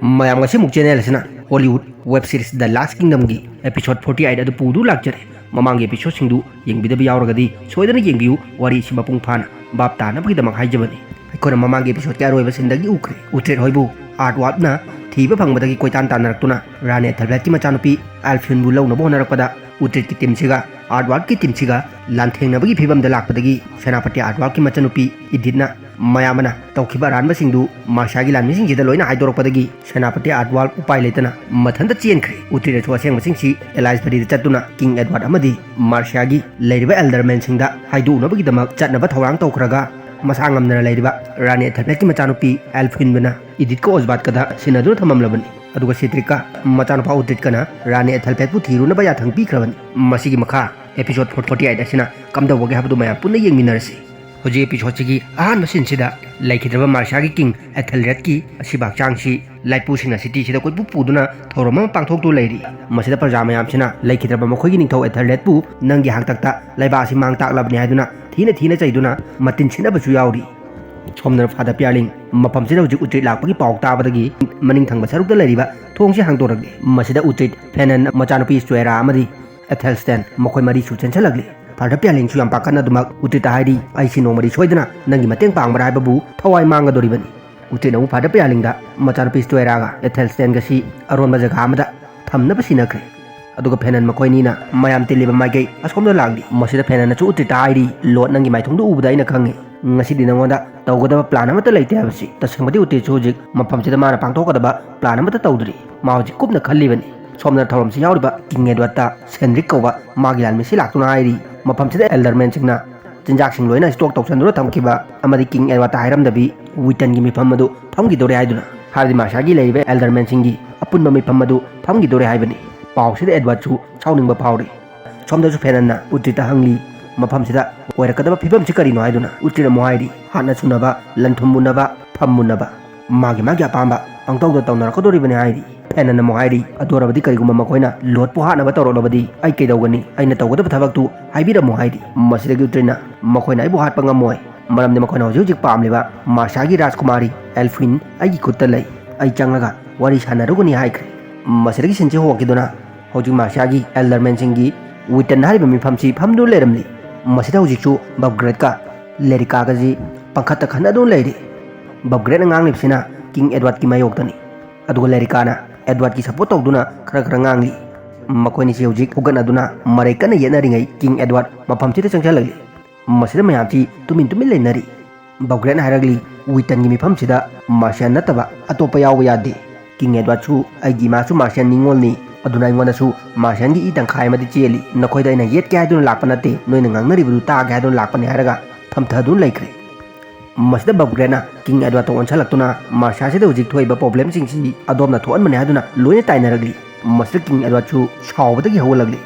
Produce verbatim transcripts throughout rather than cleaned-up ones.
ꯃꯌꯥꯝ, ꯉꯁꯤꯃꯨꯛ ꯆꯦꯅꯦꯜ ꯑꯁꯤꯅ Hollywood web series ꯗ ꯂꯥꯁ ꯀꯤꯡꯗꯝꯒꯤ episode forty eight ꯑꯗꯨ ꯄꯨꯗꯨꯅ ꯂꯥꯛꯆꯔꯦ꯫ ꯃꯃꯥꯡꯒꯤ ꯑꯦꯄꯤꯁꯣꯗꯁꯤꯡꯗꯨ ꯌꯦꯡꯕꯤꯗꯕ ꯌꯥꯎꯔꯒꯗꯤ ꯁꯣꯏꯗꯅ ꯌꯦꯡꯕꯤꯌꯨ, ꯋꯥꯔꯤ ꯑꯁꯤ ꯃꯄꯨꯡ ꯐꯥꯅ ꯚꯥꯞ ꯇꯥꯅꯕꯒꯤꯗꯃꯛ ꯍꯥꯏꯖꯕꯅꯤ꯫ ꯑꯩꯈꯣꯏꯅ ꯃꯃꯥꯡꯒꯤ ꯑꯦꯄꯤꯁꯣꯗꯀꯤ ꯑꯔꯣꯏꯕ ꯁꯤꯟꯗꯒꯤ ꯎꯈ꯭ꯔꯦ, ꯎꯇ꯭ꯔꯤꯠ ꯍꯣꯏꯕꯨ ꯑꯥꯔꯠꯋꯥꯜꯐꯅ ꯊꯤꯕ ꯐꯪꯕꯗꯒꯤ ꯀꯣꯏꯇꯥꯟ ꯇꯥꯟꯅꯔꯛꯇꯨꯅ ꯔꯥꯅꯤ ꯑꯦꯊꯦꯜꯕ꯭ꯂꯦꯠꯀꯤ ꯃꯆꯥꯅꯨꯄꯤ ꯑꯦꯜꯐꯤꯟꯕꯨ ꯂꯧꯅꯕ ꯍꯣꯠꯅꯔꯛꯄꯗ ꯎꯇ꯭ꯔꯤꯠꯀꯤ ꯇꯤꯝꯁꯤꯒ ꯑꯥꯔꯠꯋꯥꯜꯐꯀꯤ ꯇꯤꯝꯁꯤꯒ ꯂꯥꯟꯊꯦꯡꯅꯕꯒꯤ ꯐꯤꯕꯝꯗ ꯂꯥꯛꯄꯗꯒꯤ ꯁꯦꯅꯥꯄꯇꯤ ꯑꯥꯔꯠꯋꯥꯜꯐꯀꯤ ꯃꯆꯥꯅꯨꯄꯤ ꯏꯗꯤꯠꯅ ꯃꯌꯥꯝ ꯑꯃꯅ ꯇꯧꯈꯤꯕ ꯑꯔꯥꯟꯕꯁꯤꯡꯗꯨ ꯃꯥꯔꯁꯤꯌꯥꯒꯤ ꯂꯥꯟꯃꯤꯁꯤꯡꯁꯤꯗ ꯂꯣꯏꯅ ꯍꯥꯏꯗꯣꯔꯛꯄꯗꯒꯤ ꯁꯦꯅꯥꯄꯇꯤ ꯑꯥꯔꯠꯋꯥꯜꯐ ꯎꯄꯥꯏ ꯂꯩꯇꯅ ꯃꯊꯟꯇ ꯆꯦꯟꯈ꯭ꯔꯦ꯫ ꯎꯇ꯭ꯔꯤꯠꯅꯁꯨ ꯑꯁꯦꯡꯕꯁꯤꯡꯁꯤ ꯑꯦꯂꯥꯏꯁꯕꯔꯤꯗ ꯆꯠꯇꯨꯅ ꯀꯤꯡ ꯑꯦꯗꯋꯥꯔꯗ ꯑꯃꯗꯤ ꯃꯥꯔꯁꯤꯌꯥꯒꯤ ꯂꯩꯔꯤꯕ ꯑꯦꯜꯗꯔꯃꯦꯟꯁꯤꯡꯗ ꯍꯥꯏꯗꯣꯛꯅꯕꯒꯤꯗꯃꯛ ꯆꯠꯅꯕ ꯊꯧꯔꯥꯡ ꯇꯧꯈ꯭ꯔꯒ ꯃꯁꯥ ꯉꯝꯗꯅ ꯂꯩꯔꯤꯕ ꯔꯥꯅꯤ ꯑꯦꯊꯦꯜꯕ꯭ꯂꯦꯠꯀꯤ ꯃꯆꯥꯅꯨꯄꯤ ꯑꯦꯜꯐꯤꯟꯕꯅ ꯏꯗꯤꯠꯀ ꯑꯣꯖꯕꯥꯠꯀꯗ ꯁꯤꯟꯅꯗꯨꯅ ꯊꯝꯃꯝꯂꯕꯅꯤ꯫ ꯑꯗꯨꯒ ꯁꯤꯗ꯭ꯔꯤꯛꯀ ꯃꯆꯥꯅꯨꯄꯥ ꯎꯇ꯭ꯔꯤꯠꯀꯅ ꯔꯥꯅꯤ ꯑꯦꯊꯦꯜꯕ꯭ꯂꯦꯠꯄꯨ ꯊꯤꯔꯨꯅꯕ ꯌꯥꯊꯪ ꯄꯤꯈ꯭ꯔꯕꯅꯤ꯫ ꯃꯁꯤꯒꯤ ꯃꯈꯥ ꯑꯦꯄꯤꯁꯣꯗ ꯐꯣꯔꯇꯤ ꯑꯩꯠ ꯑꯁꯤꯅ ꯀꯝꯗꯧꯕꯒꯦ ꯍꯥꯏꯕꯗꯨ ꯃꯌꯥꯝ ꯄꯨꯟꯅ ꯌꯦꯡꯃꯤꯟꯅꯔꯁꯤ꯫ ꯍꯧꯖꯤꯛ ꯑꯦꯄꯤꯁꯣꯗꯁꯤꯒꯤ ꯑꯍꯥꯟꯕ ꯁꯤꯟꯁꯤꯗ ꯂꯩꯈꯤꯗ꯭ꯔꯕ ꯃꯥꯔꯁꯤꯌꯥꯒꯤ ꯀꯤꯡ ꯑꯦꯊꯦꯜꯔꯦꯗꯀꯤ ꯑꯁꯤꯕ ꯍꯛꯆꯥꯡꯁꯤ ꯂꯥꯏꯄꯨꯁꯤꯡꯅ ꯁꯤꯇꯤꯁꯤꯗ ꯀꯣꯏꯄꯨ ꯄꯨꯗꯨꯅ ꯊꯧꯔꯝ ꯑꯃ ꯄꯥꯡꯊꯣꯛꯇꯨꯅ ꯂꯩꯔꯤ꯫ ꯃꯁꯤꯗ ꯄ꯭ꯔꯖꯥ ꯃꯌꯥꯝꯁꯤꯅ ꯂꯩꯈꯤꯗ꯭ꯔꯕ ꯃꯈꯣꯏꯒꯤ ꯅꯤꯡꯊꯧ ꯑꯦꯊꯦꯜꯔꯦꯗꯄꯨ ꯅꯪꯒꯤ ꯍꯥꯛꯇꯛꯇ ꯂꯩꯕꯥꯛ ꯑꯁꯤ ꯃꯥꯡ ꯇꯥꯛꯂꯕꯅꯤ ꯍꯥꯏꯗꯨꯅ ꯊꯤꯅ ꯊꯤꯅ ꯆꯩꯗꯨꯅ ꯃꯇꯤꯟ ꯁꯤꯠꯅꯕꯁꯨ ꯌꯥꯎꯔꯤ꯫ ꯁꯣꯝꯗꯅ ꯐꯥꯗꯔ ꯄꯤꯌꯥꯔꯂꯤꯡ ꯃꯐꯝꯁꯤꯗ ꯍꯧꯖꯤꯛ ꯎꯇ꯭ꯔꯤꯠ ꯂꯥꯛꯄꯒꯤ ꯄꯥꯎ ꯇꯥꯕꯗꯒꯤ ꯃꯅꯤꯡ ꯊꯪꯕ ꯁꯔꯨꯛꯇ ꯂꯩꯔꯤꯕ ꯊꯣꯡꯁꯤ ꯍꯥꯡꯗꯣꯔꯛꯂꯤ꯫ ꯃꯁꯤꯗ ꯎꯇ꯭ꯔꯤꯠ, ꯐꯦꯅꯟ, ꯃꯆꯥꯅꯨꯄꯤ ꯁ꯭ꯇꯨꯑꯦꯔꯥ ꯑꯃꯗꯤ ꯑꯦꯊꯦꯜꯁꯇꯦꯟ ꯃꯈꯣꯏ ꯃꯔꯤꯁꯨ ꯆꯦꯟꯁꯤꯜꯂꯛꯂꯤ꯫ ꯐꯥꯗꯔ ꯄꯤꯌꯥꯔꯂꯤꯡꯁꯨ ꯌꯥꯝ ꯄꯥꯈꯠꯅ ꯑꯗꯨꯃꯛ ꯎꯇ꯭ꯔꯤꯠꯇ ꯍꯥꯏꯔꯤ, "ꯑꯩꯁꯤ ꯅꯣꯡꯃꯗꯤ ꯁꯣꯏꯗꯅ ꯅꯪꯒꯤ ꯃꯇꯦꯡ ꯄꯥꯡꯕ꯭ꯔꯥ ꯍꯥꯏꯕꯕꯨ ꯊꯋꯥꯏ ꯃꯥꯡꯒꯗꯧꯔꯤꯕꯅꯤ"꯫ ꯎꯇ꯭ꯔꯤꯠꯅ ꯑꯃꯨꯛ ꯐꯥꯗꯔ ꯄꯤꯌꯥꯔꯂꯤꯡꯗ ꯃꯆꯥꯅꯨꯄꯤ ꯁ꯭ꯇꯨꯑꯦꯔꯥꯒ ꯑꯦꯊꯦꯜꯁꯇꯦꯟꯒꯁꯤ ꯑꯔꯣꯟꯕ ꯖꯒꯥ ꯑꯃꯗ ꯊꯝꯅꯕ ꯁꯤꯟꯅꯈ꯭ꯔꯦ꯫ ꯑꯗꯨꯒ ꯐꯦꯅꯟ ꯃꯈꯣꯏꯅꯤꯅ ꯃꯌꯥꯝ ꯇꯤꯜꯂꯤꯕ ꯃꯥꯏꯀꯩ ꯑꯁꯣꯝꯗ ꯂꯥꯛꯂꯤ꯫ ꯃꯁꯤꯗ ꯐꯦꯅꯟꯅꯁꯨ ꯎꯇ꯭ꯔꯤꯠꯇ ꯍꯥꯏꯔꯤ, "ꯂꯣꯠ, ꯅꯪꯒꯤ ꯃꯥꯏꯊꯣꯡꯗꯨ ꯎꯕꯗ ꯑꯩꯅ ꯈꯪꯉꯤ꯫ ꯉꯁꯤꯗꯤ ꯅꯉꯣꯟꯗ ꯇꯧꯒꯗꯕ ꯄ꯭ꯂꯥꯟ ꯑꯃꯠꯇ ꯂꯩꯇꯦ ꯍꯥꯏꯕꯁꯤ"꯫ ꯇꯁꯦꯡꯕꯗꯤ ꯎꯇ꯭ꯔꯤꯠꯁꯨ ꯍꯧꯖꯤꯛ ꯃꯐꯝꯁꯤꯗ ꯃꯥꯅ ꯄꯥꯡꯊꯣꯛꯀꯗꯕ ꯄ꯭ꯂꯥꯟ ꯑꯃꯠꯇ ꯇꯧꯗ꯭ꯔꯤ꯫ ꯃꯥ ꯍꯧꯖꯤꯛ ꯀꯨꯞꯅ ꯈꯜꯂꯤꯕꯅꯤ꯫ ꯁꯣꯝꯗꯅ ꯊꯧꯔꯝꯁꯤ ꯌꯥꯎꯔꯤꯕ ꯀꯤꯡ ꯑꯦꯗꯋꯥꯔꯗꯇ ꯁꯦꯟꯗ꯭ꯔꯤꯛ ꯀꯧꯕ ꯃꯥꯒꯤ ꯂꯥꯟꯃꯤꯁꯤ ꯂꯥꯛꯇꯨꯅ ꯍꯥꯏꯔꯤ, ꯃꯐꯝꯁꯤꯗ ꯑꯦꯜꯗꯔꯃꯦꯟꯁꯤꯡꯅ ꯆꯤꯟꯖꯥꯛꯁꯤꯡ ꯂꯣꯏꯅ ꯁ꯭ꯇꯣꯛ ꯇꯧꯁꯤꯟꯗꯨꯅ ꯊꯝꯈꯤꯕ ꯑꯃꯗꯤ ꯀꯤꯡ ꯑꯦꯗꯋꯥꯔꯗꯇ ꯍꯥꯏꯔꯝꯗꯕꯤ ꯋꯤꯇꯟꯒꯤ ꯃꯤꯐꯝ ꯑꯗꯨ ꯐꯝꯈꯤꯗꯧꯔꯦ ꯍꯥꯏꯗꯨꯅ꯫ ꯍꯥꯏꯕꯗꯤ ꯃꯥꯔꯁꯤꯌꯥꯒꯤ ꯂꯩꯔꯤꯕ ꯑꯦꯜꯗꯔꯃꯦꯟꯁꯤꯡꯒꯤ ꯑꯄꯨꯟꯕ ꯃꯤꯐꯝ ꯑꯗꯨ ꯐꯝꯈꯤꯗꯧꯔꯦ ꯍꯥꯏꯕꯅꯤ꯫ ꯄꯥꯎꯁꯤꯗ ꯑꯦꯗꯋꯥꯔꯗꯁꯨ ꯁꯥꯎꯅꯤꯡꯕ ꯐꯥꯎꯔꯤ꯫ ꯁꯣꯝꯗꯁꯨ ꯐꯦꯅꯟꯅ ꯎꯇ꯭ꯔꯤꯠꯇ ꯍꯪꯂꯤ, "ꯃꯐꯝꯁꯤꯗ ꯑꯣꯏꯔꯛꯀꯗꯕ ꯐꯤꯕꯝꯁꯤ ꯀꯔꯤꯅꯣ?" ꯍꯥꯏꯗꯨꯅ꯫ ꯎꯇ꯭ꯔꯤꯠꯅ ꯑꯃꯨꯛ ꯍꯥꯏꯔꯤ, "ꯍꯥꯠꯅ ꯁꯨꯅꯕ, ꯂꯟ ꯊꯨꯝ ꯃꯨꯟꯅꯕ, ꯐꯝ ꯃꯨꯟꯅꯕ, ꯃꯥꯒꯤ ꯃꯥꯒꯤ ꯑꯄꯥꯝꯕ ꯄꯪꯇꯧꯗ ꯇꯧꯅꯔꯛꯀꯗꯧꯔꯤꯕꯅꯤ" ꯍꯥꯏꯔꯤ꯫ ꯐꯦꯅꯟꯅ ꯑꯃꯨꯛ ꯍꯥꯏꯔꯤ, "ꯑꯗꯨ ꯑꯣꯏꯔꯕꯗꯤ ꯀꯔꯤꯒꯨꯝꯕ ꯃꯈꯣꯏꯅ ꯂꯣꯠꯄꯨ ꯍꯥꯠꯅꯕ ꯇꯧꯔꯛꯂꯕꯗꯤ ꯑꯩ ꯀꯩꯗꯧꯒꯅꯤ? ꯑꯩꯅ ꯇꯧꯒꯗꯕ ꯊꯕꯛꯇꯨ ꯍꯥꯏꯕꯤꯔꯝꯃꯨ" ꯍꯥꯏꯔꯤ꯫ ꯃꯁꯤꯗꯒꯤ ꯎꯇ꯭ꯔꯤꯠꯅ, "ꯃꯈꯣꯏꯅ ꯑꯩꯕꯨ ꯍꯥꯠꯄ ꯉꯝꯃꯣꯏ, ꯃꯔꯝꯗꯤ ꯃꯈꯣꯏꯅ ꯍꯧꯖꯤꯛ ꯍꯧꯖꯤꯛ ꯄꯥꯝꯂꯤꯕ ꯃꯥꯔꯁꯤꯌꯥꯒꯤ ꯔꯥꯖꯀꯨꯃꯥꯔꯤ ꯑꯦꯜꯐꯤꯟ ꯑꯩꯒꯤ ꯈꯨꯠꯇ ꯂꯩ꯫ ꯑꯩ ꯆꯪꯂꯒ ꯋꯥꯔꯤ ꯁꯥꯟꯅꯔꯨꯒꯅꯤ ꯍꯥꯏꯈ꯭ꯔꯦ꯫ ꯃꯁꯤꯗꯒꯤ ꯁꯤꯟꯁꯤ ꯍꯣꯡꯈꯤꯗꯨꯅ ꯍꯧꯖꯤꯛ ꯃꯥꯔꯁꯤꯌꯥꯒꯤ ꯑꯦꯜꯗꯔꯃꯦꯟꯁꯤꯡꯒꯤ ꯋꯤꯇꯟ ꯍꯥꯏꯔꯤꯕ ꯃꯤꯐꯝꯁꯤ ꯐꯝꯗꯨꯅ ꯂꯩꯔꯝꯂꯤ꯫ ꯃꯁꯤꯗ ꯍꯧꯖꯤꯛꯁꯨ ꯕꯕꯒ꯭ꯔꯦꯠꯀ ꯂꯦꯔꯤꯀꯥꯒꯁꯤ ꯄꯪꯈꯠꯇ ꯈꯟꯅꯗꯨꯅ ꯂꯩꯔꯤ꯫ ꯕꯕꯒ꯭ꯔꯦꯠꯅ ꯉꯥꯡꯂꯤꯕꯁꯤꯅ ꯀꯤꯡ ꯑꯦꯗꯋꯥꯔꯗꯀꯤ ꯃꯥꯌꯣꯛꯇꯅꯤ, ꯑꯗꯨꯒ ꯂꯦꯔꯤꯀꯥꯅ ꯑꯦꯗꯋꯥꯔꯗꯀꯤ ꯁꯄꯣꯔꯠ ꯇꯧꯗꯨꯅ ꯈꯔ ꯈꯔ ꯉꯥꯡꯂꯤ꯫ ꯃꯈꯣꯏꯅꯤꯁꯤ ꯍꯧꯖꯤꯛ ꯍꯧꯒꯠꯅꯗꯨꯅ ꯃꯔꯩ ꯀꯟꯅ ꯌꯦꯠꯅꯔꯤꯉꯩ ꯀꯤꯡ ꯑꯦꯗꯋꯥꯔꯗ ꯃꯐꯝꯁꯤꯗ ꯆꯪꯁꯤꯜꯂꯛꯂꯤ꯫ ꯃꯁꯤꯗ ꯃꯌꯥꯝꯁꯤ ꯇꯨꯃꯤꯟ ꯇꯨꯃꯤꯟ ꯂꯩꯅꯔꯤ꯫ ꯕꯕꯒ꯭ꯔꯦꯠꯅ ꯍꯥꯏꯔꯛꯂꯤ, "ꯋꯤꯇꯟꯒꯤ ꯃꯤꯐꯝꯁꯤꯗ ꯃꯥꯔꯁꯤꯌꯥꯟ ꯅꯠꯇꯕ ꯑꯇꯣꯞꯄ ꯌꯥꯎꯕ ꯌꯥꯗꯦ꯫ ꯀꯤꯡ ꯑꯦꯗꯋꯥꯔꯗꯁꯨ ꯑꯩꯒꯤ ꯏꯃꯥꯁꯨ ꯃꯥꯔꯁꯤꯌꯥꯟ ꯅꯤꯉꯣꯜꯅꯤ, ꯑꯗꯨꯅ ꯑꯩꯉꯣꯟꯗꯁꯨ ꯃꯥꯔꯁꯤꯌꯥꯟꯒꯤ ꯏ ꯇꯪꯈꯥꯏ ꯑꯃꯗꯤ ꯆꯦꯜꯂꯤ꯫ ꯅꯈꯣꯏꯗ ꯑꯩꯅ ꯌꯦꯠꯀꯦ ꯍꯥꯏꯗꯨꯅ ꯂꯥꯛꯄ ꯅꯠꯇꯦ, ꯅꯣꯏꯅ ꯉꯥꯡꯅꯔꯤꯕꯗꯨ ꯇꯥꯒꯦ ꯍꯥꯏꯗꯨꯅ ꯂꯥꯛꯄꯅꯤ" ꯍꯥꯏꯔꯒ ꯐꯝꯊꯗꯨꯅ ꯂꯩꯈ꯭ꯔꯦ꯫ ꯃꯁꯤꯗ ꯕꯕꯒ꯭ꯔꯦꯠꯅ ꯀꯤꯡ ꯑꯦꯗꯋꯥꯔꯗꯇ ꯑꯣꯟꯁꯤꯜꯂꯛꯇꯨꯅ ꯃꯥꯔꯁꯤꯌꯥꯁꯤꯗ ꯍꯧꯖꯤꯛ ꯊꯣꯛꯏꯕ ꯄ꯭ꯔꯣꯕ꯭ꯂꯦꯝꯁꯤꯡꯁꯤ ꯑꯗꯣꯝꯅ ꯊꯣꯛꯍꯟꯕꯅꯤ ꯍꯥꯏꯗꯨꯅ ꯂꯣꯏꯅ ꯇꯥꯏꯅꯔꯛꯂꯤ꯫ ꯃꯁꯤꯗ ꯀꯤꯡ ꯑꯦꯗꯋꯥꯔꯗꯁꯨ ꯁꯥꯎꯕꯗꯒꯤ ꯍꯧꯒꯠꯂꯛꯂꯤ꯫